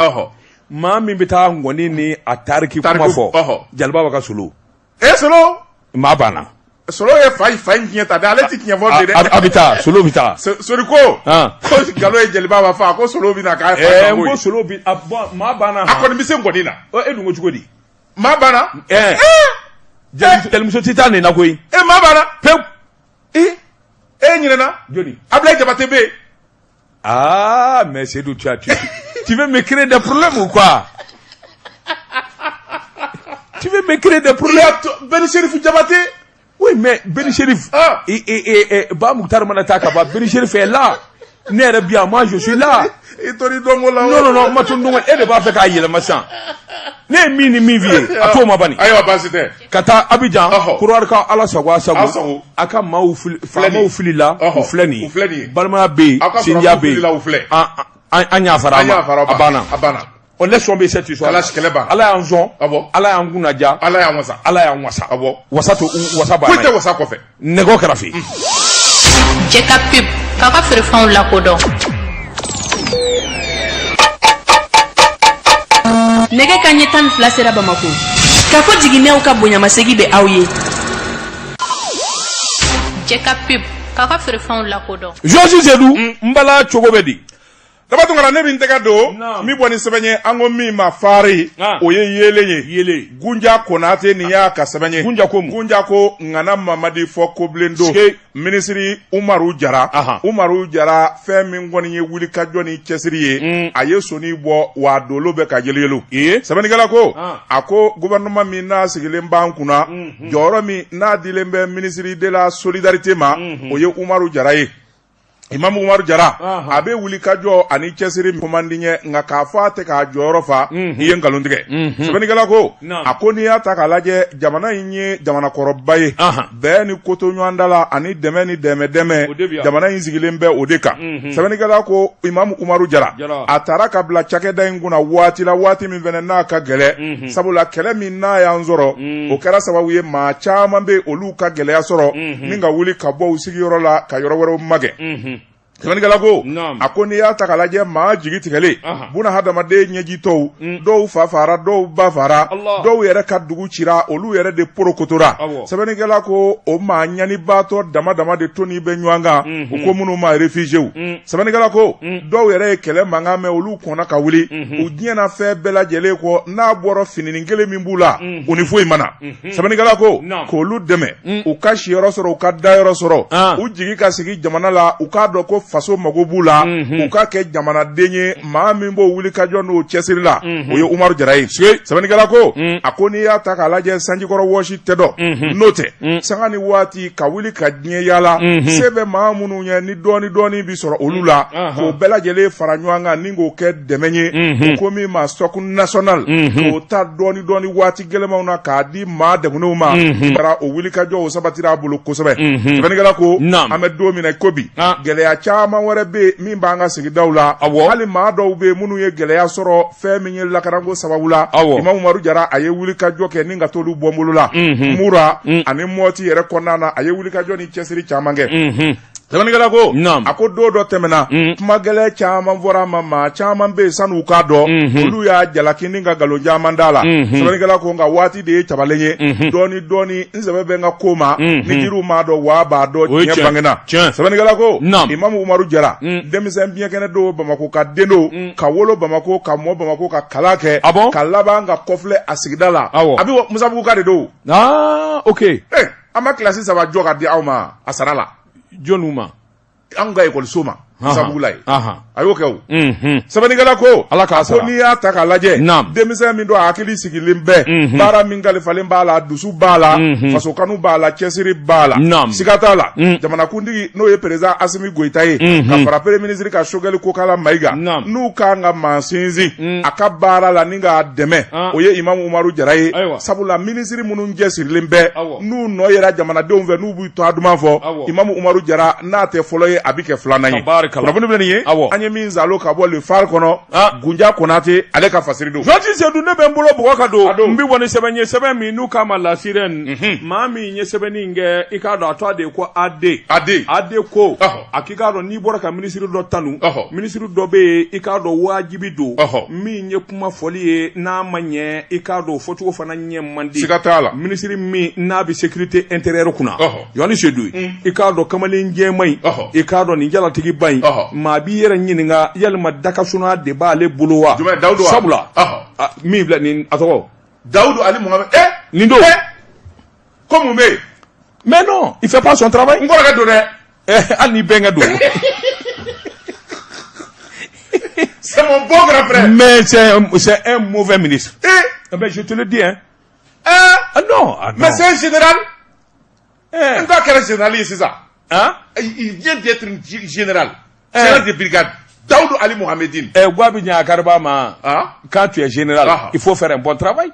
Maa min bɛ taa ngɔni ni a tariki kuma fɔ, Jaliba b'a ka solo. Solo. Maa banna. Solo ye fa in tiɲɛ ta dɛ, ale ti tiɲɛ fɔ bi dɛ. A bɛ taa, solo bɛ taa. Sori ko. Ko nkalon ye Jeliba b'a fɔ, a ko solo bɛ na k'a fa. N ko solo bi a bɔn maa banna. A kɔni bɛ se ngɔni na. E dun ko cogo di? Maa banna. Jelimuso tɛ taa nin na koyi. Maa banna. Pewu. E ɲinɛna. Joli? Ablaye Jabate bɛ yen. Ah, mais Seydou, tu veux me créer des problèmes ou quoi? Tu veux me créer des problèmes? Ben Chérif Diabaté. Oui, mais Ben Chérif, et Ba Moctar mana taa ka ban, Ben Chérif est là. Ne yɛrɛ bi yan, moi je suis là. I tori dɔnko la. Non non non, ma to dɔnko, e de b'a fɛ k'a yɛlɛma sisan. Ne ye min ni min f'i ye, a t'o ma bani. Ayiwa, baasi tɛ. Ka taa Abidjan, Korowari ka Ala sago a sago. A ka maaw fili, faamaw filila, u filɛ nin ye. U filɛ nin ye. Balimaya bɛ yen, sinjiya bɛ yen. An y'a fara a ma, a banna. A banna. On laisse tomber cette histoire. Kalashi kɛlɛ banna. Ala y'an sɔn. Awɔ. Ala y'an kunnaja. Ala y'an wasa. Ala y'an wasa. Awɔ. Wasa to wasa banna. Foyi tɛ wasa kɔfɛ. Nɛgɛ kɛrɛfɛ. Cɛ ka pub k'a ka feerefɛnw lakodɔn. Nɛgɛ ka ɲɛ 12 sera Bamako. K'a fɔ jiginɛw ka bonyamasegi bɛ aw ye. Cɛ ka pub k'a ka feerefɛnw lakodɔn. Georges Seydou, n bala cogo bɛ di? Daba Tunkara, ne bɛ n tɛgɛ don min bɔ ni sɛbɛn ye, an ko min ma fari, o ye yeelen ye. Yeelen. Gunja Konate nin y'a ka sɛbɛn ye. Gunja ko mun? Gunja ko ŋana Mamadi fɔ kobilen don. Minisiri Umaru Jara. Umaru Jara fɛn min kɔni ye wulikajɔ ni cɛsiri ye, a ye soni bɔ wa dolo bɛ ka yeleyelu. Sɛbɛnnikɛla ko a ko gouvernement min n'a sigilen b'an kunna, jɔyɔrɔ min n'a dilen bɛ ministre de la solidarité ma, o ye Umaru Jara ye. Imamu Umaru Jara a bɛ wuli ka jɔ ani cɛsiri commande ɲɛ, nka k'a fɔ a tɛ k'a jɔyɔrɔ fa, i ye nkalon tigɛ. Sɛbɛnnikɛla ko, a ko n'i y'a ta k'a lajɛ, jamana in ye jamana kɔrɔba ye, bɛn ni koto ɲɔgɔnda la ani dɛmɛ ni dɛmɛ dɛmɛ, jamana in sigilen bɛ o de kan. Sɛbɛnnikɛla ko Imamu Umaru Jara a taara ka bila cakɛda in kunna waati la, waati min fana n'a ka gɛlɛn, sabula kɛlɛ min n'a y'an sɔrɔ, o kɛra sababu ye maa caman bɛ olu ka gɛlɛya sɔrɔ ni ka wuli ka bɔ u sigiyɔrɔ la ka yɔrɔ wɛrɛw magɛn. Sɛbɛnnikɛla ko, a ko n'i y'a ta k'a lajɛ, maa jigi tigɛlen, buna hadamaden ɲɛjitɔw, dɔw fa fara, dɔw ba fara, dɔw yɛrɛ ka dugu cira, olu yɛrɛ de porokotora. Sɛbɛnnikɛla ko o maa ɲanibaatɔ dama dama de toni bɛ ɲɔgɔn kan, u ko minnu ma réfugiéw. Sɛbɛnnikɛla ko dɔw yɛrɛ ye kɛlɛ mankan mɛn, olu kɔnna ka wuli u diɲɛna fɛn bɛɛ lajɛlen kɔ, n'a bɔra fininin kelen min b'u la, u ni foyi ma na. Sɛbɛnnikɛla ko k'olu dɛmɛ u ka siyɔrɔ sɔrɔ, u ka dayɔrɔ sɔrɔ, u jigi ka sigi jamana la, u k'a dɔn ko faso mago b'u la, u ka kɛ jamanaden ye. Maa min b'o wuli ka jɔ n'o cɛsiri la, o ye Umaru Jara ye. Sɛbɛnnikɛla ko, a ko n'i y'a ta k'a lajɛ, sanjikɔrɔ wɔsi tɛ dɔn, n'o tɛ sanga ni waati ka wuli ka diɲɛ yaala, se bɛ maa minnu ye ni dɔɔni dɔɔni bi sɔrɔ olu la, k'o bɛɛ lajɛlen fara ɲɔgɔn kan ni k'o kɛ dɛmɛ ye, o ko min ma stock national, k'o ta dɔɔni dɔɔni waati gɛlɛnmanw na k'a di maa degunnenw ma. Bara o wulikajɔ o sabatira a bolo kosɛbɛ. Sɛbɛnnikɛla ko an bɛ don min na ko bi, gɛlɛya caman wɛrɛ bɛ yen min b'an ka sigidaw la. Hali maa dɔw bɛ yen minnu ye gɛlɛya sɔrɔ fɛn min ye lakanako sababu la, Imamu Umaru Jara a ye wulikajɔ kɛ ni ka t'olu bɔ bolo la. Mura ani Mɔti yɛrɛ kɔnɔna na, a ye wulikajɔ ni cɛsiri caman kɛ. Sɛbɛnnikɛla ko, a ko don dɔ tɛmɛna, kuma gɛlɛn caman fɔra a ma, maa caman bɛ yen san'u k'a dɔn, olu y'a jalaki ni ka nkalon caman d'a la. Sɛbɛnnikɛla ko nka waati de ye cabalen ye, dɔɔni dɔɔni n sɛbɛ bɛ n ka ko ma, ni jiriw m'a dɔn waa b'a dɔn, tiɲɛ bangena. Sɛbɛnnikɛla ko Imamu Umaru Jara, denmisɛn biɲɛkɛnɛ don, Bamakɔ ka den don, ka wolo Bamakɔ, ka mɔ Bamakɔ, ka kalan kɛ, ka laban ka kɔfilɛ a sigida la. A bɛ Musabuguka de don. Ok, an ma kilasi 3 jɔ ka di aw ma a sara la. Jɔnniw ma? Anw ka ekɔliso ma, Musabugu la yen. A y'o kɛ o. Sɛbɛnnikɛla ko, Ala k'a sara, ko n'i y'a ta k'a lajɛ, denmisɛn min don, a hakili sigilen bɛ, baara min kalifalen b'a la, dusu b'a la, fasokanu b'a la, cɛsiri b'a la, siga t'a la. Jamanakuntigi n'o ye président Asimi Goyita ye, ka fara premier ministre ka Sogɛli Kokala Mayiga, n'u kan ka maa sinsin a ka baara la ni k'a dɛmɛ, o ye Imamu Umaru Jara ye. Sabula minisiri minnu cɛsirilen bɛ, n'u nɔ yera jamanadenw fɛ, n'u b'u tɔgɔ duman fɔ, Imamu Umaru Jara n'a tɛ fɔlɔ ye, a bɛ kɛ filanan ye. Kunnafoni filɛ nin ye, an ye min zalo ka bɔ Le Phare kɔnɔ, Gunja Konate ale ka fasiri don. Journaliste Sedu, ne bɛ n bolo bugɔ ka don, n bɛ bɔ ni sɛbɛn ye, sɛbɛn min n'u k'a ma La Sirène. Maa min ye sɛbɛnni in kɛ, i k'a dɔn a tɔgɔ de ye ko AD. AD. AD ko a k'i k'a dɔn n'i bɔra ka minisiri dɔ tanu, minisiri dɔ bɛ yen, i k'a dɔn wajibi don, min ye kuma fɔli ye, n'a ma ɲɛ, i k'a dɔn o fɔcogo fana ɲɛ man di. Siga t'a la. Minisiri min n'a bɛ sécurité intérieure kunna, Journaliste Sedu, i k'a dɔn kamalen jɛman in, i k'a dɔn nin jalatigiba in, maa b'i yɛrɛ ɲininka yalima dakasuna de b'ale bolo wa? Jumɛn, Dawudu wa? Sabula min filɛ nin, a tɔgɔ Dawudu Ali Mohamed. Nin don. Ko mun bɛ yen? Mais non, il fait pas son travail. N kɔrɔkɛ don dɛ. Hali ni bɛnkɛ don. C'est mon bon grand frère. Mais c'est un mauvais ministre. Eh ben, je te le dis, hein. Ah non, ah non. Mais c'est un général. N ta kɛra général ye sisan. Hein? Il vient d'être général. Général de brigade. Daoudou Ali Mohamedine. Eh, Gwabi Ɲakaraba ma. Quand tu es général, il faut faire un bon travail.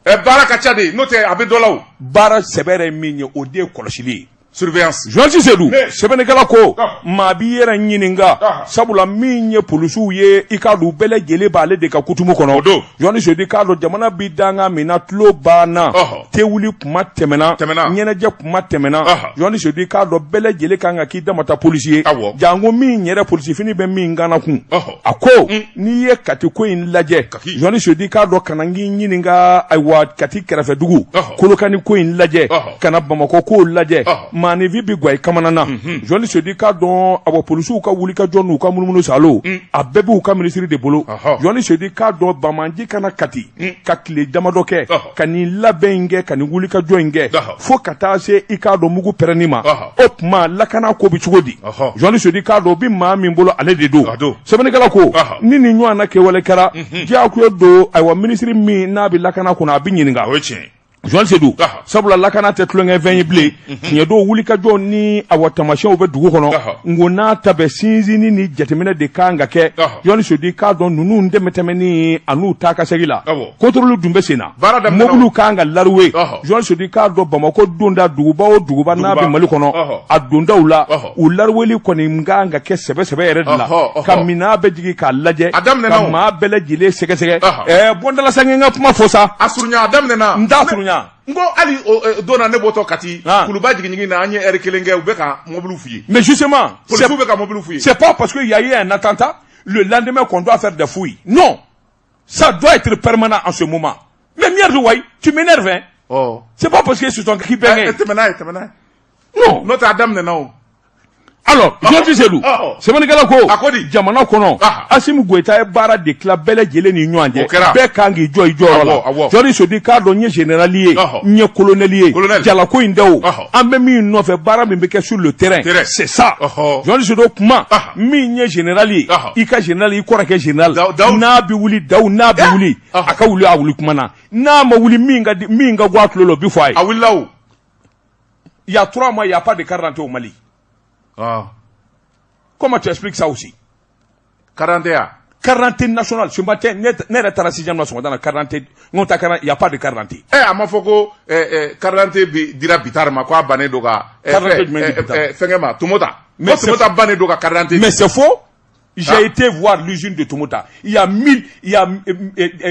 Baara ka ca de, n'o tɛ a bɛ dɔ la o. Baara sɛbɛ yɛrɛ min ye, o de ye kɔlɔsili ye. Surveillance. Journaliste Sedu, sɛbɛnnikɛla ko maa b'i yɛrɛ ɲininka, sabula min ye polisiw ye, i k'a dɔn u bɛɛ lajɛlen b'ale de ka kutumu kɔnɔ. Journaliste Sedu, i k'a dɔn jamana bi danga min na, tulo banna, tewuli kuma tɛmɛna, ɲɛnajɛ kuma tɛmɛna. Journaliste Sedu, i k'a dɔn bɛɛ lajɛlen kan ka k'i damata polisi ye, janko min yɛrɛ polisifini bɛ min kanna kun. A ko n'i ye Kati ko in lajɛ, Journaliste Sedu, i k'a dɔn ka na n k'i ɲininka, ayiwa Kati kɛrɛfɛ dugu Kolokani ko in lajɛ, ka na Bamakɔ kow lajɛ, maaninfin bɛ gwa i kamana na. Journaliste Sedu, i k'a dɔn awa polisiw ka wulikajɔ n'u ka munumunu salo, a bɛɛ b'u ka minisiri de bolo. Journaliste Sedu, i k'a dɔn banbaanci ka na Kati ka tile damadɔ kɛ ka nin labɛn in kɛ, ka nin wulikajɔ in kɛ, fo ka taa se i k'a dɔn mugu pɛrɛnni ma, o tuma lakana ko bɛ cogo di? Journaliste Sedu, i k'a dɔn o bɛ maa min bolo, ale de don. Sɛbɛnnikɛla ko ni nin ɲɔgɔnna kɛwale kɛra, diyagoya don, ayiwa minisiri min n'a bɛ lakana kɔnɔ, a bɛ ɲininka. Joël Seydou, sabula lakana tɛ tulonkɛfɛn ye bilen. Tiɲɛ don, wulikajɔ ni awa tamasiyɛnw bɛ dugu kɔnɔ. N ko n'a ta bɛɛ, sinsinni ni jateminɛ de kan ka kɛ. Joël Seydou, i k'a dɔn ninnu dɛmɛtɛmɛni an'u taa ka segin la, contrôle dun bɛ sen na, mobiliw kan ka laruwe. Joël Seydou, i k'a dɔn Bamakɔ donda, duguba o duguba n'a bɛ Mali kɔnɔ, a dondaw la, u laruweli kɔni kan ka kɛ sɛbɛ sɛbɛ yɛrɛ de la, ka minɛn bɛɛ jigin k'a lajɛ, ka maa bɛɛ lajɛlen sɛgɛsɛgɛ. Ɛɛ, bɔndala sa, n ka kuma fɔ sa. A surunya, a daminɛna. N t'a surunya. N ko hali don na, ne bɔtɔ Kati, Kuluba jiginjigin na, an ye heure kelen kɛ, u bɛ ka mobili fouiller. Mais justement, policiers bɛ ka mobili fouiller. C'est pas parce qu'il y a eu un attentat le lendemain qu'on doit faire des fouilles. Non, ça doit être permanent en ce moment. Mais merde, ouais, tu m'énerves, hein. Oh. C'est pas parce que c'est ton qui bɛnkɛ. Tɛmɛ n'a ye, tɛmɛ n'a ye. Non. N'o tɛ, a daminɛna o. Alors, Jɔnti Seydou, sɛbɛnnikɛla ko, A ko di? Jamana kɔnɔ, Asimi Goyita ye baara de tila bɛɛ lajɛlen ni ɲɔgɔn cɛ. Bɛɛ kan k'i jɔ i jɔyɔrɔ la. Jɔnti Seydou, k'a dɔn n ye général ye, n ye colonel ye, jalako in tɛ o. An bɛ min nɔfɛ, baara min bɛ kɛ sur le terrain, c'est ça. Jɔnti Seydou, kuma min ye général ye, i ka général, i kɔrɔkɛ général, n'a bɛ wuli, Dawu n'a bɛ wuli, a ka wuli, a wuli kuma na. N'a ma wuli, min ka min ka bɔ a tulo la, o bɛ fɔ a ye. A wulila o. Il y a 3 mois, il n'y a pas de carte d'identité au Mali. Ah. Comment tu expliques ça aussi? Carte d'identité. Carte d'identité nationale. Ce matin, ne yɛrɛ taara sixième na sɔgɔmada la, carte d'identité, n ko ta carte, il y a pas de carte d'identité. Ɛ, a ma fɔ ko carte d'identité bi dira Bittar ma, ko a bannen don ka Carte d'identité jumɛn di Bittar? Fɛnkɛ ma, Tomota. Mais Tomota bannen don ka carte d'identité. Mais c'est faux. J'ai été voir l'usine de Tomota. Il y a 1000, il y a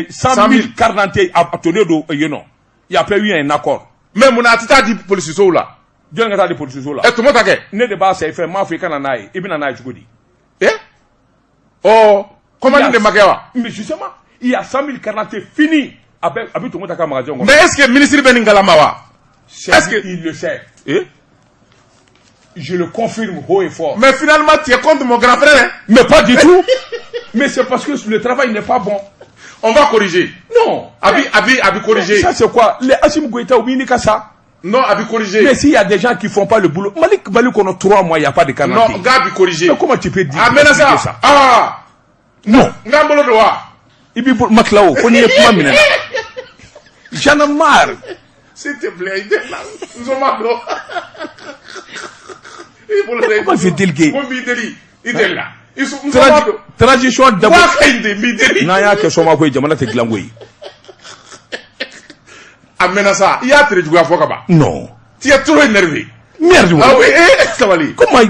100 000 cartes d'identité à tonnen don yen nɔ. Il y a pas eu un accord. Mais mun na a tɛ taa di polisisow la? Jɔn ka taa di polisiso la? Ɛ, Tomota kɛ. Ne de b'a san i fɛ, n m'a fɔ i ka na n'a ye. I bɛ na n'a ye cogo di? Ɛ, ɔ, commande de ma kɛ wa? Mais justement, il y a 100 000 cartes d'identité fini. A bɛ Tomota ka magasin kɔnɔ. Mais est-ce que ministre bɛ nin kalama wa? Est-ce que il le sait? Eh? Je le confirme haut et fort. Mais finalement, tu es contre mon grand frère, hein? Mais pas du tout. Mais c'est parce que le travail n'est pas bon. On va corriger. Non. Abi, Abi, Abi corriger. Ça, c'est quoi? Les Assimi Goïta ou Minika, ça? Non, Abi corriger. Mais s'il y a des gens qui font pas le boulot, Malik Mali qu'on a 3 mois, il n'y a pas de carte. Non, Gabi corriger. Mais comment tu peux dire Ah, mais ça. Ça. Ah. Non. Ngambolo droit. I b'i makilaw ko n'i ye kuma minɛ. J'en ai marre. S'il te plaît, n dɔn. Comment fait-il que Ko n b'i deli, i deli la. Transition dabɔ Waa ka ɲi de, n b'i deli. N'an y'a kɛ sɔma ko ye, jamana tɛ dilan ko ye. A mɛnna sa, i y'a tere juguya fɔ ka ban. Non. Tu es trop énervé. Merde. Ah oui, eh, sabali. Comment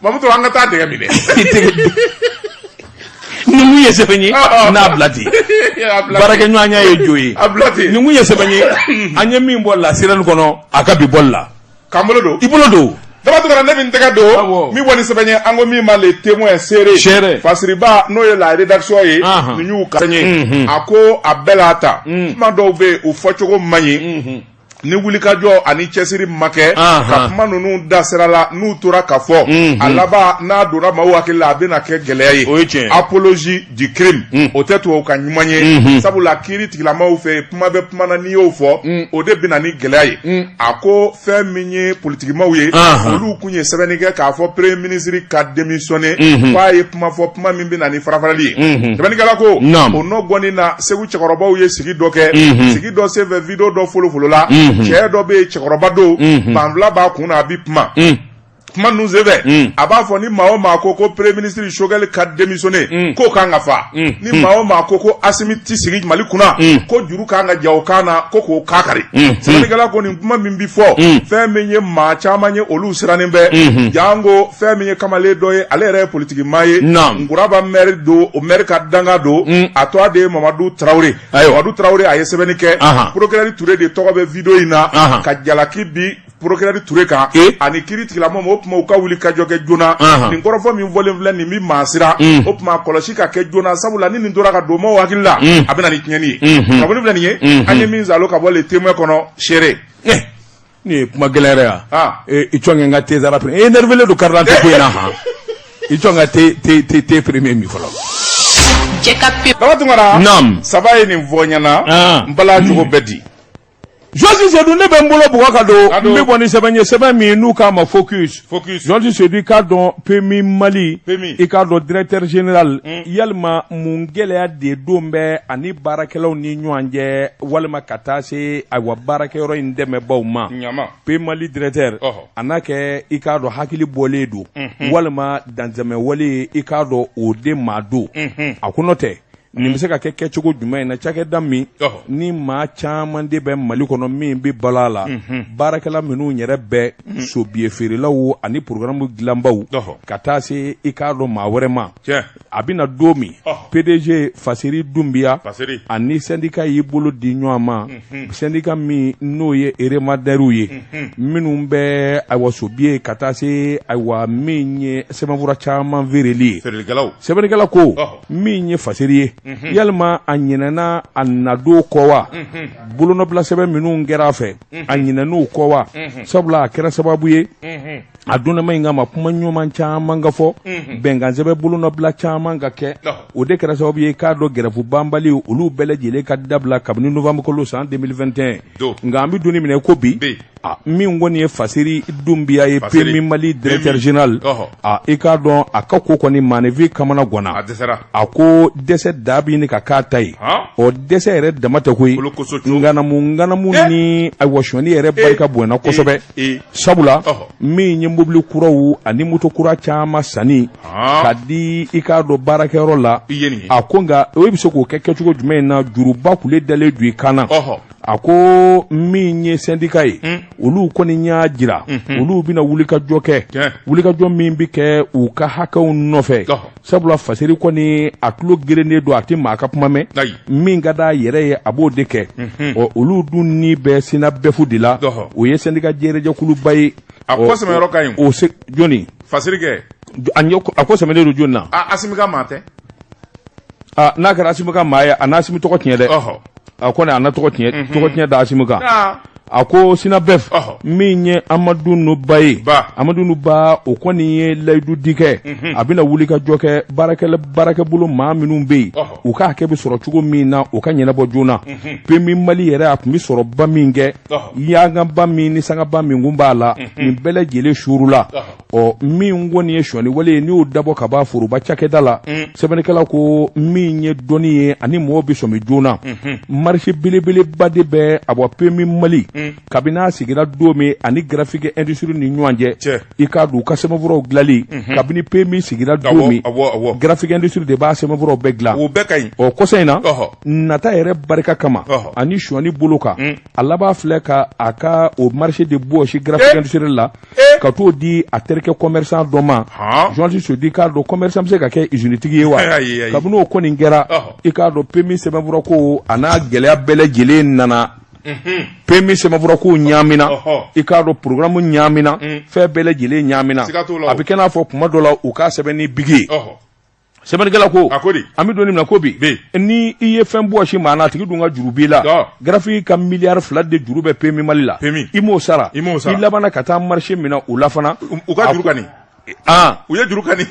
Mamutu, an ka taa dɛgɛ minɛ. Nin kun ye sɛbɛn ye n'a bila ten, baarakɛɲɔgɔnya ye jo ye. A bila ten. Nin kun ye sɛbɛn ye, an ye min bɔ la sirani kɔnɔ, a ka bi bɔli la. K'an bolo don. I bolo don. Daba Tunkara, ne bɛ n tɛgɛ don min bɔ ni sɛbɛn ye, an ko min ma Le Témoin, seere. Seere. Fasiriba, n'o ye la rédaction ye, nin y'u ka ye, a ko a bɛɛ la ta, kuma dɔw bɛ yen, u fɔcogo man ɲi. Ni wulikajɔ ani cɛsiri ma kɛ ka kuma ninnu da sira la, n'u tora ka fɔ, a laban n'a donna maaw hakili la, a bɛna kɛ gɛlɛya ye. O ye tiɲɛ. Apologie du crime, o tɛ tubabu ka ɲuman ye, sabula kiiri tigilamaw fɛ, kuma bɛ kuma na, n'i y'o fɔ, o de bɛna ni gɛlɛya ye. A ko fɛn min ye politikimaw ye, olu kun ye sɛbɛnni kɛ k'a fɔ premier ministre ka démissionner, k'a ye kuma fɔ, kuma min bɛna ni farafarali ye. Sɛbɛnnikɛla ko o nɔ gɔni na, Segu cɛkɔrɔbaw ye sigi dɔ kɛ, sigi dɔ senfɛ, vidéo dɔ folofolo la. Cɛ dɔ bɛ yen, cɛkɔrɔba don, banfula b'a kun na, a bɛ kuma kuma ninnu senfɛ, a b'a fɔ ni maa o maa ko ko premier ministre Choguel ka démissionner, k'o kan ka fa, ni maa o maa ko ko Asimi ti sigi Mali kunna, ko juru kan ka ja o kan na, ko k'o kan kari. Sɛbɛnnikɛla ko nin kuma min bi fɔ, fɛn min ye maa caman ye, olu sirannen bɛ, jango fɛn min ye kamalen dɔ ye, ale yɛrɛ ye politiki maa ye, Nkuraba maire don, o maire ka danga don, a tɔgɔ de ye Mamadu Tarawele. Mamadu Tarawele, a ye sɛbɛnni kɛ, procureur Ture de tɔgɔ bɛ vidéo in na, ka jalaki bi procureur Ture kan ani kiiri tigilamɔgɔ. O tuma u ka wuli ka jɔ kɛ joona. Nin kɔrɔfɔ min fɔlen filɛ nin, bɛ maa siran. O tuma kɔlɔsi ka kɛ joona, sabula ni nin tora ka don maaw hakili la, a bɛ na ni tiɲɛni ye. Kunnafoni filɛ nin ye, an ye min zalo ka bɔ Le Témoin kɔnɔ, seere. Nin ye kuma gɛlɛn yɛrɛ ya. I jɔ n ka thé zara pere, e énervé don carte d'identité ko in na han. I jɔ n ka thé thé thé thé premier min fɔlɔ. Cɛ ka pe. Daba Tunkara. Naam. Saba ye nin fɔ n ɲɛna. N bala cogo bɛ di? Journaliste Seydou, ne bɛ n bolo bugɔ ka don, n bɛ bɔ ni sɛbɛn ye, sɛbɛn min n'u k'a ma Focus. Focus. Journaliste Seydou, i k'a dɔn PMU Mali, i k'a dɔn directeur général, yalima mun gɛlɛya de don bɛ ani baarakɛlaw ni ɲɔgɔn cɛ, walima ka taa se ayiwa baarakɛyɔrɔ in dɛmɛbaw ma? PMU Mali directeur, a n'a kɛ i k'a dɔn hakili bɔlen don, walima dantɛmɛwale, i k'a dɔn o de maa don. A ko n'o tɛ, nin bɛ se ka kɛ kɛcogo jumɛn in na? Cakɛda min ni maa caman de bɛ Mali kɔnɔ min bɛ balo a la, baarakɛla minnu yɛrɛ bɛ sobiye feerelaw ani programme dilanbaw, ka taa se i k'a dɔn maa wɛrɛ ma, a bɛna don min PDG Faseri Dunbiya ani syndicat y'i bolo di ɲɔgɔn ma, syndicat min n'o ye REMADER ye, minnu bɛ ayiwa sobiye ka taa se ayiwa min ye sɛbɛnfura caman feereli ye. Sɛbɛnnikɛla ko min ye Faseri ye, yalima a ɲinɛna a nadon kɔ wa? Bolonɔbila sɛbɛn minnu kɛra a fɛ, a ɲinɛn'o kɔ wa? Sabula a kɛra sababu ye a donnama in kama, kuma ɲuman caman ka fɔ, bɛnkan sɛbɛn bolonɔbila caman ka kɛ. O de kɛra sababu ye k'a dɔn grève banbali olu bɛɛ lajɛlen ka dabila kabini novembre kalo san 2021. Nka an bɛ don minɛ ko bi, min kɔni ye Faseri Dunbiya ye, PMU Mali directeur général, i k'a dɔn a ka ko kɔni maaninfin kamana ganna. A ko dɛsɛ da bɛ ɲini ka k'a ta ye. Ɔ, dɛsɛ yɛrɛ dama tɛ koyi, ŋanamu ŋanamu ni ayiwa sɔnni yɛrɛ barika bonyana kosɛbɛ, sabula min ye mobili kuraw ani moto kura caman sanni ka di i k'a dɔn baarakɛyɔrɔ la. A ko nka o bɛ se k'o kɛ kɛcogo jumɛn in na, juruba kule dalen don i kan na? A ko min ye syndicat ye, olu kɔni y'a jira olu bɛna wulikajɔ kɛ, wulikajɔ min bɛ kɛ u ka hakɛw nɔfɛ, sabula Faseri kɔni a tulo gerennen don, a tɛ maa ka kuma mɛn, min ka d'a yɛrɛ ye a b'o de kɛ. Ɔ, olu dun ni bɛ SYNABEF de la, o ye syndicat jɛrɛjɛkuluba ye. A ko sɛmɛyɔrɔ ka ɲi. O se jɔnni? Faseri kɛ. A ko sɛmɛnen don jɔnni na? Asimi ka maa tɛ. N'a kɛra Asimi ka maa ye, a n'Asimi tɔgɔ tiɲɛ dɛ. A kɔni a na tɔgɔ tiɲɛ, tɔgɔ tiɲɛ da Asimi kan. A ko SYNABEF, min ye Amadu Nuba ye, Amadu Nuba, o kɔni ye layidu di kɛ, a bɛna wuli ka jɔ kɛ baarakɛbolo maa minnu bɛ yen, u ka hakɛ bɛ sɔrɔ cogo min na, o ka ɲɛnabɔ joona. PMU Mali yɛrɛ, a tun bɛ sɔrɔba min kɛ, yangaba min ni sangaba min kun b'a la, nin bɛɛ lajɛlen suurula. Ɔ, min kɔni ye sɔnni wale ye, n'i y'o dabɔ ka ban foroba cakɛda la, sɛbɛnnikɛla ko min ye dɔnni ye ani mɔgɔw bɛ sɔmi joona, marché belebeleba de bɛ a bɔ PMU Mali kabini a sigira don min ani Graphic Industrie ni ɲɔgɔn cɛ. I k'a dɔn u ka sɛbɛnfuraw dilanli, kabini PMU sigira don min, Graphic Industrie de b'a sɛbɛnfuraw bɛɛ dilan. O bɛɛ ka ɲi. Ɔ, kɔsa in na, nata yɛrɛ barika kama ani sɔnni bolo kan, a laban filɛ ka a ka o marché de bɔsi Graphic Industrie la ka t'o di a terikɛ commerçant dɔ ma. Journaliste Seydou, k'a dɔn commerçant bɛ se ka kɛ usine tigi ye wa? Kabini o kɔni kɛra, i k'a dɔn PMU sɛbɛnfura ko a n'a gɛlɛya bɛɛ lajɛlen nana. PMU sɛbɛnfura ko ɲaamina, i k'a dɔn programme ɲaamina, fɛn bɛɛ lajɛlen ɲaamina. A bɛ kɛ n'a fɔ kuma dɔ la u k'a sɛbɛn ni bigi ye. Sɛbɛnnikɛla ko an bɛ don min na ko bi, ni i ye fɛn bɔsi maa na, a tigi dun ka juru b'i la. Graphic ka miliyari 2 de juru bɛ PMU Mali la, i m'o sara, i labanna ka taa marché minɛ u la fana. U ka juru kani, u ye juru kani,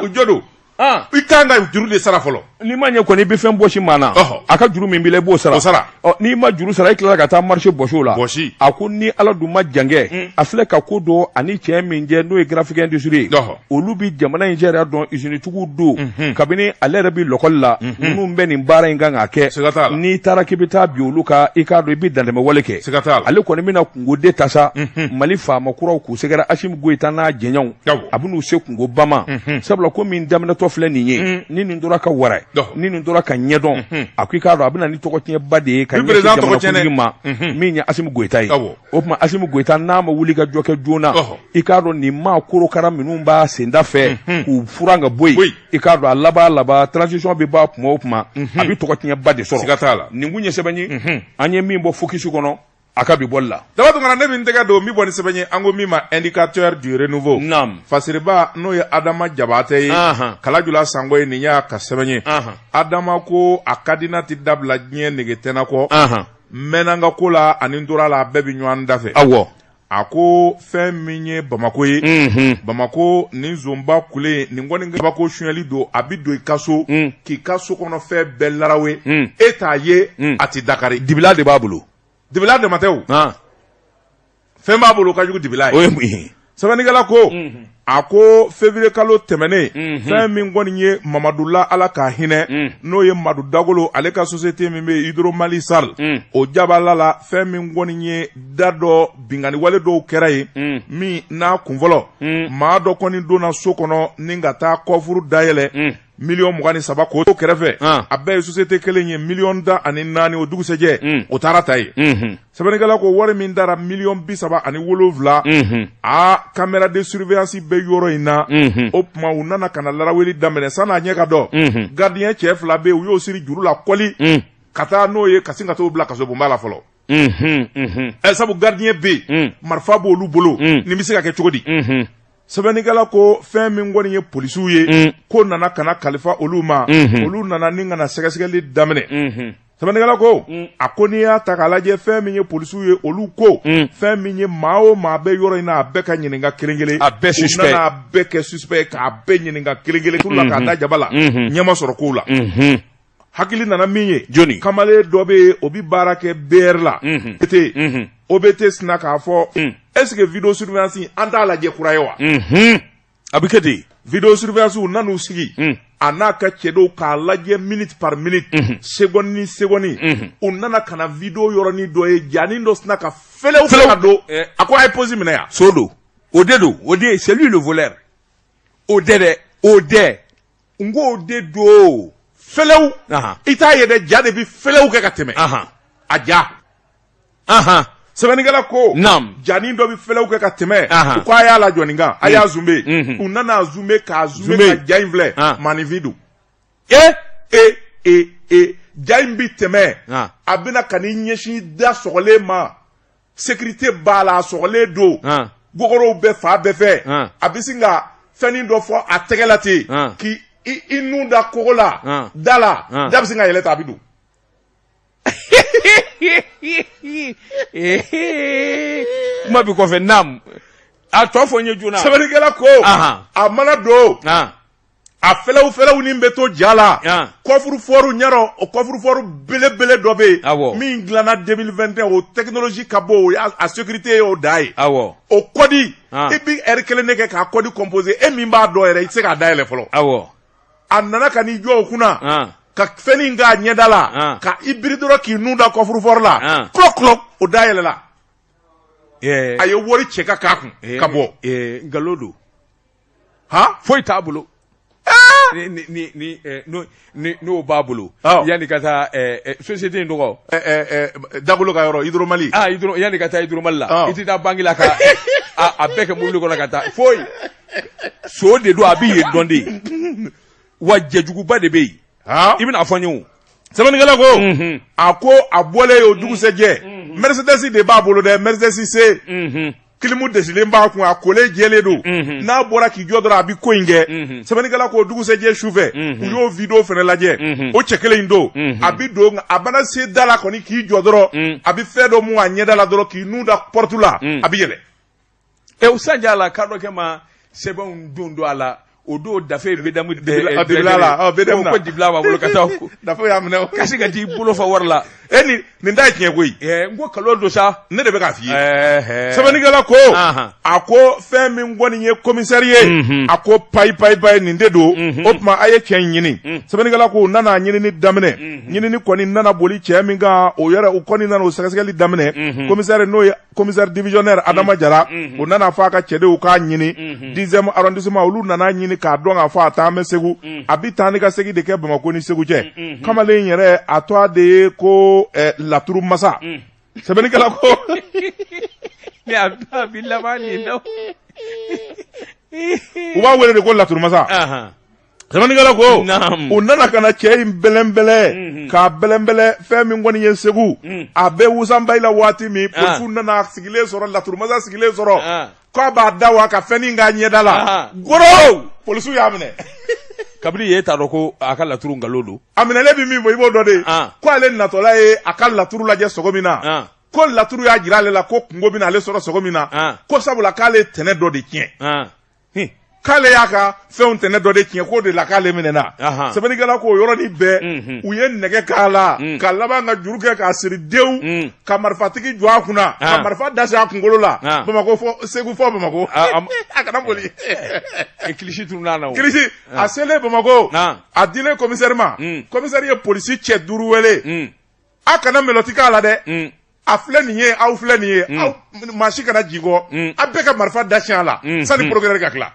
u jɔ don. I kan ka juru de sara fɔlɔ. N'i ma ɲɛ kɔni, i bɛ fɛn bɔsi maa na, a ka juru min b'i la, i b'o sara. O sara. Ɔ, n'i ma juru sara, i tilala ka taa marché bɔsi o la. Bɔsi. A ko ni Ala dun ma jankɛ, a filɛ ka ko dɔ ani cɛ min jɛ, n'o ye Graphic Industrie ye, olu bɛ jamana in sariya dɔn, usinetigiw don. Kabini ale yɛrɛ bɛ lɔkɔli la, ninnu bɛ nin baara in kan k'a kɛ. N'i taara k'i bɛ taa bin olu kan, i k'a dɔn i bɛ dantɛmɛ wale kɛ. Ale kɔni bɛna kungo de ta sa, Mali faama kuraw k'u sɛgɛrɛ, Asimi Goyita n'a jɛɲɔgɔnw, a bɛn'u se kungo ba ma, sabula ko min daminɛtɔ filɛ nin ye, ni nin tora ka wara, ni nin tora ka ɲɛdɔn, a ko i k'a dɔn a bɛna ni tɔgɔtiɲɛba de ye ka ɲɛsin jamanakuntigi ma min ye Asimi Goyita ye. O tuma Asimi Goyita n'a ma wuli ka jɔ kɛ joona, i k'a dɔn nin maa korokara minnu b'a senda fɛ k'u furan ka bɔ yen, i k'a dɔn a laban laban transition bɛ ban kuma o kuma, a bɛ tɔgɔtiɲɛba de sɔrɔ. Nin kun ye sɛbɛn ye an ye min bɔ Focus kɔnɔ a ka bi bɔli la. Daba Tunkara, ne bɛ n tɛgɛ don min bɔ ni sɛbɛn ye, an ko min ma Indicateur du renouveau. Fasiriba, n'o ye Adama Jabatɛ ye, Kalajula Sango ye, nin y'a ka sɛbɛn ye. Adama ko a ka di n'a tɛ dabila diɲɛ nege tɛna kɔ. N mɛnna n ka ko la ani n tora la, a bɛɛ bɛ ɲɔgɔn da fɛ. A ko fɛn min ye Bamakɔ ye, Bamakɔ nin zonba kule nin kɔni kabako sonyali don, a bɛ don i ka so k'i ka so kɔnɔ fɛn bɛɛ larawe, e t'a ye, a tɛ dakari. Dibila de b'a bolo. Dibila dama tɛ o. Fɛn b'a bolo ka jugu dibila ye. O ye mun ye? Sɛbɛnnikɛla ko a ko février kalo tɛmɛnen, fɛn min kɔni ye Mamadu la, Ala ka hinɛ, n'o ye Madu Dagolo, ale ka société min bɛ Hydromali SARL, o jabala la, fɛn min kɔni ye da dɔ binkanni wale dɔw kɛra yen, min n'a kunfɔlɔ, maa dɔ kɔni donna so kɔnɔ ni ka taa coffre dayɛlɛ, miliyɔn 23 k'o kɛrɛfɛ. A bɛɛ ye société kelen ye, miliyɔn 14, o dugusɛjɛ o taara ta yen. Sɛbɛnnikɛla ko wari min dara, miliyɔn 37, a caméra de surveillance bɛ yɔrɔ in na. O tuma u nana ka na laraweli daminɛ san'a ɲɛ ka dɔn. Gardien cɛ fila bɛ yen, u y'o siri juru la kɔli ka taa n'o ye, ka sin ka t'o bila kasobonba la fɔlɔ. Ɛ, sabu gardien bɛ yen, marifa b'olu bolo, nin bɛ se ka kɛ cogo di? Sɛbɛnnikɛla ko fɛn min kɔni ye polisiw ye, ko nana ka na kalifa olu ma, olu nana ni ka na sɛgɛsɛgɛli daminɛ. Sɛbɛnnikɛla ko a ko n'i y'a ta k'a lajɛ, fɛn min ye polisiw ye, olu ko fɛn min ye maa o maa bɛ yɔrɔ in na, a bɛɛ ka ɲininka kelen kelen. A bɛɛ suspect. U nana a bɛɛ kɛ suspect, k'a bɛɛ ɲininka kelen kelen la, k'a da jaba la, ɲɛ ma sɔrɔ kow la. Hakili nana min ye? Jɔni? Kamalen dɔ bɛ yen, o bɛ baara kɛ BR la, OBT. OBT sinna k'a fɔ: est ce que vidéo surveillance, an t'a lajɛ kura ye wa? A bɛ kɛ ten. Vidéo surveillance, u nan'u sigi, a n'a ka cɛdenw, k'a lajɛ minute par minute, seconde ni seconde. U nana ka na vidéo yɔrɔnin dɔ ye, janin dɔ sinna ka fɛlɛw fɛlɛw ka don. A ko a ye pause minɛ yan. So don, o de don, o de, c'est lui le voleur. O tɛ dɛ, o tɛ, n ko o de don. Fɛlɛw. I t'a ye dɛ, ja de bi fɛlɛw kɛ ka tɛmɛ a ja. Sɛbɛnnikɛla ko janin dɔ bɛ fɛlɛw kɛ ka tɛmɛ. U ko a y'a lajɔ nin kan, a y'a zoomer. U nana zoomer, k'a zoomer, ka ja in filɛ, maaninfin don. E e e e, ja in bi tɛmɛ, a bɛna ka n'i ɲɛsin da sɔgɔlen ma, sécurité b'a la, a sɔgɔlen don, gogorow bɛ fa bɛɛ fɛ. A bɛ sin ka fɛnnin dɔ fɔ a tɛgɛ la ten, k'i i nun da kogo la, da la, da bɛ sin ka yɛlɛ ten, a bɛ don. Kuma bi kɔfɛ, naam, a tɔ fɔ n ye joona. Sɛbɛnnikɛla ko a mana don, a fɛlɛw fɛlɛw ni bɛ to ja la. Coffre-fort ɲɛrɔ, o coffre-fort belebele dɔ bɛ yen min dilanna 2021, o technologie ka bon, o y'a a sécurité ye o da ye. O code, i bi heure kelen de kɛ k'a code composé, e min b'a dɔn yɛrɛ, i tɛ se k'a dayɛlɛ fɔlɔ. A nana ka n'i jɔ o kunna, ka fɛnnin k'a ɲɛda la, ka i biri dɔrɔn k'i nun da coffre-fort la, kulɔ kulɔ, o dayɛlɛla. A ye wari cɛ ka k'a kun ka bɔ. Nkalon don. Han. Foyi t'a bolo. Ni ni ni n'o ni n'o b'a bolo, yanni ka taa société in tɔgɔ? Dagolo ka yɔrɔ, Hydromali. Ah, Hydro, yanni ka taa Hydromali la, i tɛ taa banque la ka a bɛɛ kɛ mobili kɔnɔ ka taa foyi. So de don, a bɛ yen dɔn de wa, jɛjuguba de bɛ yen. I bɛna fɔ n ye o. Sɛbɛnnikɛla ko a ko a bɔlen o dugusɛjɛ, Mercedes de b'a bolo dɛ, Mercedes C, clim desilen b'a kun, a kolen jɛlen don. N'a bɔra k'i jɔ dɔrɔn, a bɛ ko in kɛ. Sɛbɛnnikɛla ko o dugusɛjɛ su fɛ, u y'o vidéo fana lajɛ, o cɛ kelen in don, a bɛ don, a mana se da la kɔni k'i jɔ dɔrɔn, a bɛ fɛn dɔ mun a ɲɛda la dɔrɔn, k'i nun da porte la, a bɛ yɛlɛ. Ɛ, o sanj'a la kadɔ kɛ ma sɛbɛnw don don a la, o don dafe BDM. Dibila la, BDM. Ko dibila b'a bolo ka taa. Dafe y'a minɛ. Ka se ka t'i bolo fa wari la. E, nin ta ye tiɲɛ koyi. N ko kalon don sa. Ne de bɛ k'a f'i ye. Sɛbɛnnikɛla ko a ko fɛn min kɔni ye commissaire ye, a ko payi payi payi, nin de don. O tuma a ye cɛ in ɲini. Sɛbɛnnikɛla ko u nana ɲinini daminɛ. Ɲinini kɔni nana boli cɛ min kan, o yɛrɛ, u kɔni nana o sɛgɛsɛgɛli daminɛ. Commissaire, n'o ye commissaire divisionnaire Adama Jara, o nana fɔ a ka cɛdenw k'a ɲini 10e arrondissement. Olu nana ɲini k'a dɔn k'a fɔ a taa bɛ Segu, a bɛ taa ni ka segin de kɛ Bamakɔ ni Segu cɛ. Kamalen yɛrɛ, a tɔgɔ de ye ko Laturu Masa. Sɛbɛnnikɛla ko Ne a bɛ laban nin na. U b'a wele de ko Laturu Masa. Sɛbɛnnikɛla ko u nana ka na cɛ in bɛlɛnbɛlɛn, k'a bɛlɛnbɛlɛn. Fɛn min kɔni ye Segu, a bɛ Wusanbayi la waati min, polisiw nana sigilen sɔrɔ, Laturu Masa sigilen sɔrɔ k'a b'a da wa ka fɛnnin k'a ɲɛda la, goro, polisiw y'a minɛ. Kabini ye t'a dɔn ko a ka laturu nkalon don. A minɛlen bɛ min fɔ, i b'o dɔn de. Ko ale natɔla ye a ka laturu lajɛ sogo min na, ko laturu y'a jira ale la ko kungo bɛna ale sɔrɔ sogo min na, ko sabula k'ale tɛnɛ dɔ de tiɲɛ. K'ale y'a ka fɛnw tɛnɛ dɔ de tiɲɛ, k'o de la k'ale minɛna. Sɛbɛnnikɛla k'o yɔrɔnin bɛɛ, u ye nɛgɛ k'a la, ka laban ka juru kɛ k'a siri dewu, ka marifatigi jɔ a kunna, ka marifa da a kunkolo la, Bamakɔ fɔ Segu fɔ Bamakɔ, a kana boli. Kilisi tununna na. Kilisi a selen Bamakɔ, a dilen commissaire ma, commissaire ye polisi cɛ 5 wele. A kana mɛlɔti k'a la dɛ, a filɛ nin ye, aw filɛ nin ye, aw maa si kana jigin kɔ, a bɛɛ ka marifa da siɲɛ a la sani procureur ka tila.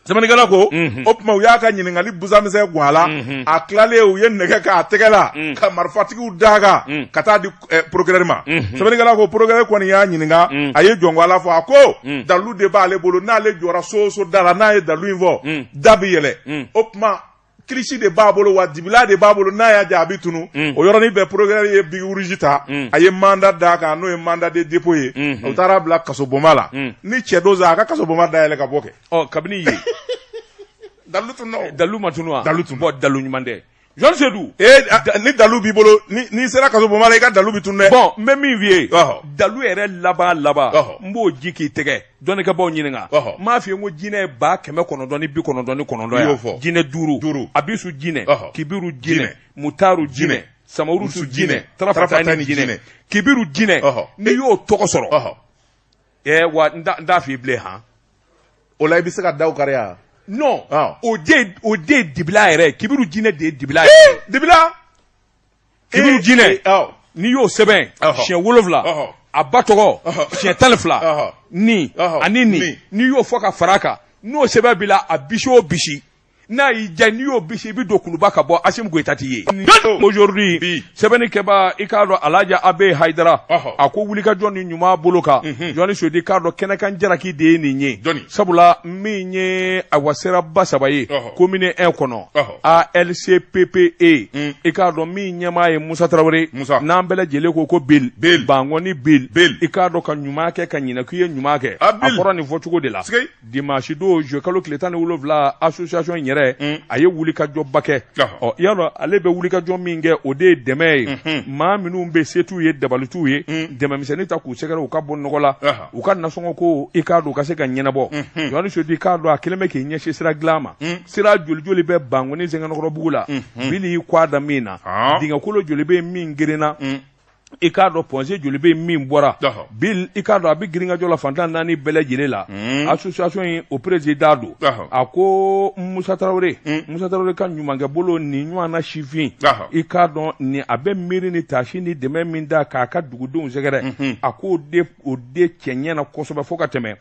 Sɛbɛnnikɛla ko o tuma u y'a ka ɲininkali busamisɛn gan a la. A tilalen, u ye nɛgɛ k'a tɛgɛ la, ka marifatigiw d'a kan ka taa di procureur ma. Sɛbɛnnikɛla ko procureur kɔni y'a ɲininka, a ye jɔnko Ala fɔ, a ko dalu de b'ale bolo, n'ale jɔra so o so da la, n'a ye dalu in fɔ, da bɛ yɛlɛ. O tuma kilisi de b'a bolo, wa dibila de b'a bolo, n'a y'a diya a bɛ tunu. O yɔrɔnin bɛɛ, procureur ye bic rouge ta, a ye mandat d'a kan, n'o ye mandat de dépôt ye. U taara bila kasobonba la. Ni cɛ don sa, a ka kasobonba dayɛlɛ ka bɔ kɛ. Ɔ, kabini yen dalu tununa o. Dalu ma tunu wa? Dalu tununa. Bon, dalu ɲuman tɛ, Jean Seydou. Ee, ni dalu b'i bolo, n'i sera kasobonba la, i ka dalu bɛ tunu dɛ. Bon, n bɛ min f'i ye, dalu yɛrɛ laban laban, n b'o ji k'i tɛgɛ dɔnnikɛbaw ɲininka. N m'a f'i ye ko jinɛ ye 999 I y'o fɔ. Jinɛ duuru. Duuru. Abisu jinɛ, kibiru jinɛ, mutaru jinɛ, samarusu jinɛ, tarafatani jinɛ, kibiru jinɛ. N'i y'o tɔgɔ sɔrɔ, ɛ wa n t'a f'i ye bilen han. O la i bɛ se ka daw kari yan. Non, o de ye dibila yɛrɛ ye. Kibiru jinɛ de ye dibila yɛrɛ ye. Dibila. Kibiru jinɛ, n'i y'o sɛbɛn siɲɛ 7, a ba tɔgɔ siɲɛ 12, ni ani nin, n'i y'o fɔ ka fara a kan, n'o sɛbɛn b'i la, a bisi o bisi, n'a y'i diya, n'i y'o bisi, i bɛ don kuluba ka bɔ, Asimi Goyita t'i ye. Aujourd'hui, sɛbɛnnikɛbaa, i k'a dɔn, Alaja Abe Hayidara, a ko wulikajɔ ni ɲuman bolo kan, Jɔni Sodi, k'a dɔn kɛnɛkan jalaki de ye nin ye. Sabula min ye awa siraba saba ye commune 1 kɔnɔ, ALCPPE, i k'a dɔn min ɲɛmaa ye Musa Tarawele, n'an bɛɛ lajɛlen ko ko Bil Bangɔni Bil, i k'a dɔn ka ɲuman kɛ ka ɲinɛ k'i ye ɲuman kɛ, a fɔra nin fɔcogo de la. Dimanche don, juillet kalo tile 17, association in yɛrɛ a ye wulikajɔba kɛ. Ɔ, i y'a dɔn ale bɛ wulikajɔ min kɛ, o de ye dɛmɛ ye maa minnu bɛ se t'u ye, dabali t'u ye, dɛmɛmisɛnnin ta k'u sɛgɛrɛ, u ka bɔ nɔgɔ la, u ka nasɔngɔ ko, i k'a dɔn, u ka se ka ɲɛnabɔ. Jɔni Sodi, k'a dɔn a kɛlen bɛ k'i ɲɛsin sira dilan ma. Sira joli joli bɛ Bankɔni Zɛngɛnɛkɔrɔbugu la, Bili y'i kɔ a da min na, dingɛkolo joli bɛ min gerenna, i k'a dɔn point G joli bɛ min bɔra Bil, i k'a dɔn a bɛ girinkajɔ la fan 14 bɛɛ lajɛlen la. Association in, o président don, a ko Musa Tarawele, Musa Tarawele ka ɲumankɛ bolo nin ɲɔgɔnna sifin, i k'a dɔn nin a bɛ miiri ni taasi ni dɛmɛ min da k'a ka dugudenw sɛgɛrɛ, a k'o de o de cɛ ɲɛna kosɛbɛ fo ka tɛmɛ.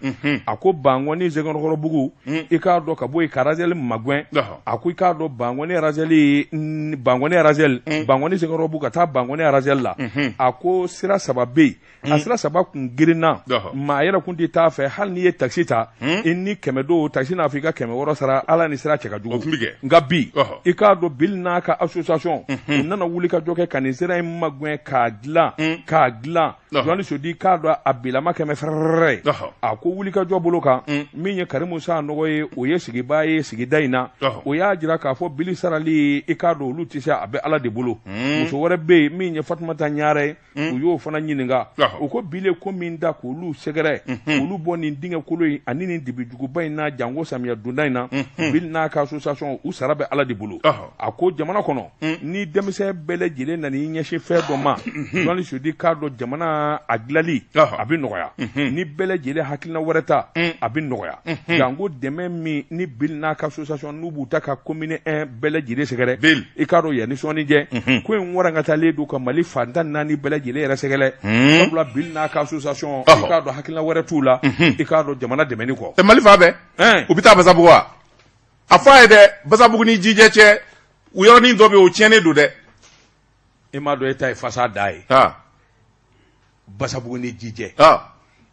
A ko Bankɔni Zɛngɛnɛkɔrɔbugu, i k'a dɔn ka bɔ yen ka razɛli magɛn, a ko i k'a dɔn Bankɔni razɛli, Bankɔni razɛli, Bankɔni Zɛngɛnɛkɔrɔbugu ka taa Bankɔni razɛli la, a ko sira saba bɛ yen, a sira saba kun gerenna, maa yɛrɛ kun tɛ taa fɛ. Hali n'i ye takisi ta, i ni 100 don takisi n'a fɔ i ka 600 sara, ala ni sira cɛ ka jugu. Nka bi, i k'a dɔn Bil n'a ka association, u nana wuli ka jɔ kɛ ka nin sira in magɛn k'a dilan, k'a dilan. Jɔni Sodi, k'a dɔn a bilama kɛmɛ fɛrɛrɛ ye. A ko wulikajɔ bolo kan, min ye Karimu Sanɔgɔ ye, o ye sigibaa ye sigida in na, o y'a jira k'a fɔ Bili sarali, i k'a dɔn olu tɛ se, a bɛ Ala de bolo. Muso wɛrɛ bɛ yen min ye Fatumata Ɲarɛ ye, u y'o fana ɲininka. U ko Bili ko min da k'olu sɛgɛrɛ, olu bɔ nin dingɛ kolo in ani nin dibijuguba in na, janko samiya donda in na, Bili n'a ka association, u sara bɛ Ala de bolo. A ko jamana kɔnɔ, ni denmisɛn bɛɛ lajɛlen nana i ɲɛsin fɛn dɔ ma, Jɔni Sodi, k'a dɔn jamana a dilali a bɛ nɔgɔya. Ni bɛɛ lajɛlen hakilina wɛrɛ ta, a bɛ nɔgɔya, janko dɛmɛ min ni Bili n'a ka association n'u b'u ta ka commune 1 bɛɛ lajɛlen sɛgɛrɛ. I k'a dɔn yanni sɔɔni cɛ, ko in warankatalen don ka Mali fan 14 bɛɛ lajɛlen yɛrɛ sɛgɛrɛ, sabula Bili n'a ka association, i k'a dɔn hakilina wɛrɛ t'u la, i k'a dɔn jamana dɛmɛni kɔ. Mali fan bɛɛ, u bɛ taa Basabugu wa? A fɔ a ye dɛ, Basabugu ni Jijɛ cɛ, u yɔrɔnin dɔ bɛ yen, o tiɲɛnen don dɛ. E m'a dɔn e ta ye fasa da ye. Basabugu ni Jijɛ,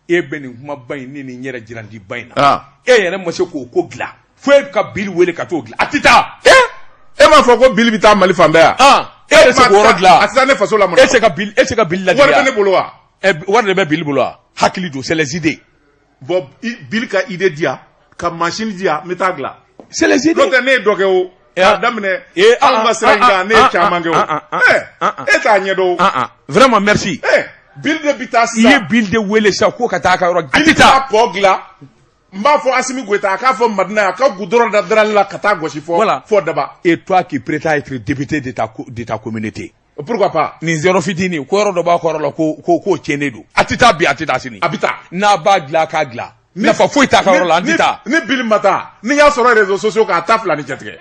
e bɛ nin kumaba in ni nin yɛrɛ jirandiba in na, e yɛrɛ ma se k'o ko dilan fo e ka Bili wele ka t'o dilan, a tɛ taa. E m'a fɔ ko Bili bɛ taa Mali fan bɛɛ yan? E yɛrɛ se k'o yɔrɔ dilan. A tɛ taa ne faso la mun na? E se ka Bili ladege. Wari bɛ ne bolo wa? Wari de bɛ Bili bolo wa? Hakili don, c'est les idées. Bon, Bili ka idée di yan, ka machine di yan, n bɛ taa dilan. C'est les idées. N'o tɛ ne ye dɔ kɛ o. K'a daminɛ anw ka sira in kan, ne ye caman kɛ o. E t'a ɲɛdɔn o. Vraiment merci. Bili de bɛ taa sisan. I ye Bili de wele sisan ko ka taa a ka yɔrɔ. Bili bɛ taa pont dilan. N b'a fɔ Asimi Goyita, a k'a fɔ Madina, a ka goudron da darali la ka taa gosi fɔ Voilà. fɔ daba. Et toi qui prétends être député de ta communauté, Pourquoi pas? Nin zéro fitinin ko, yɔrɔ dɔ b'a kɔrɔ la ko tiɲɛnen don, a tɛ taa bi, a tɛ taa sini. A bɛ taa. N'a b'a dilan, a k'a dilan. Nafa foyi t'a ka yɔrɔ la, an tɛ taa. Ni bili ma taa, ni y'a sɔrɔ réseaux sociaux kan, a ta fila ni cɛtigɛ.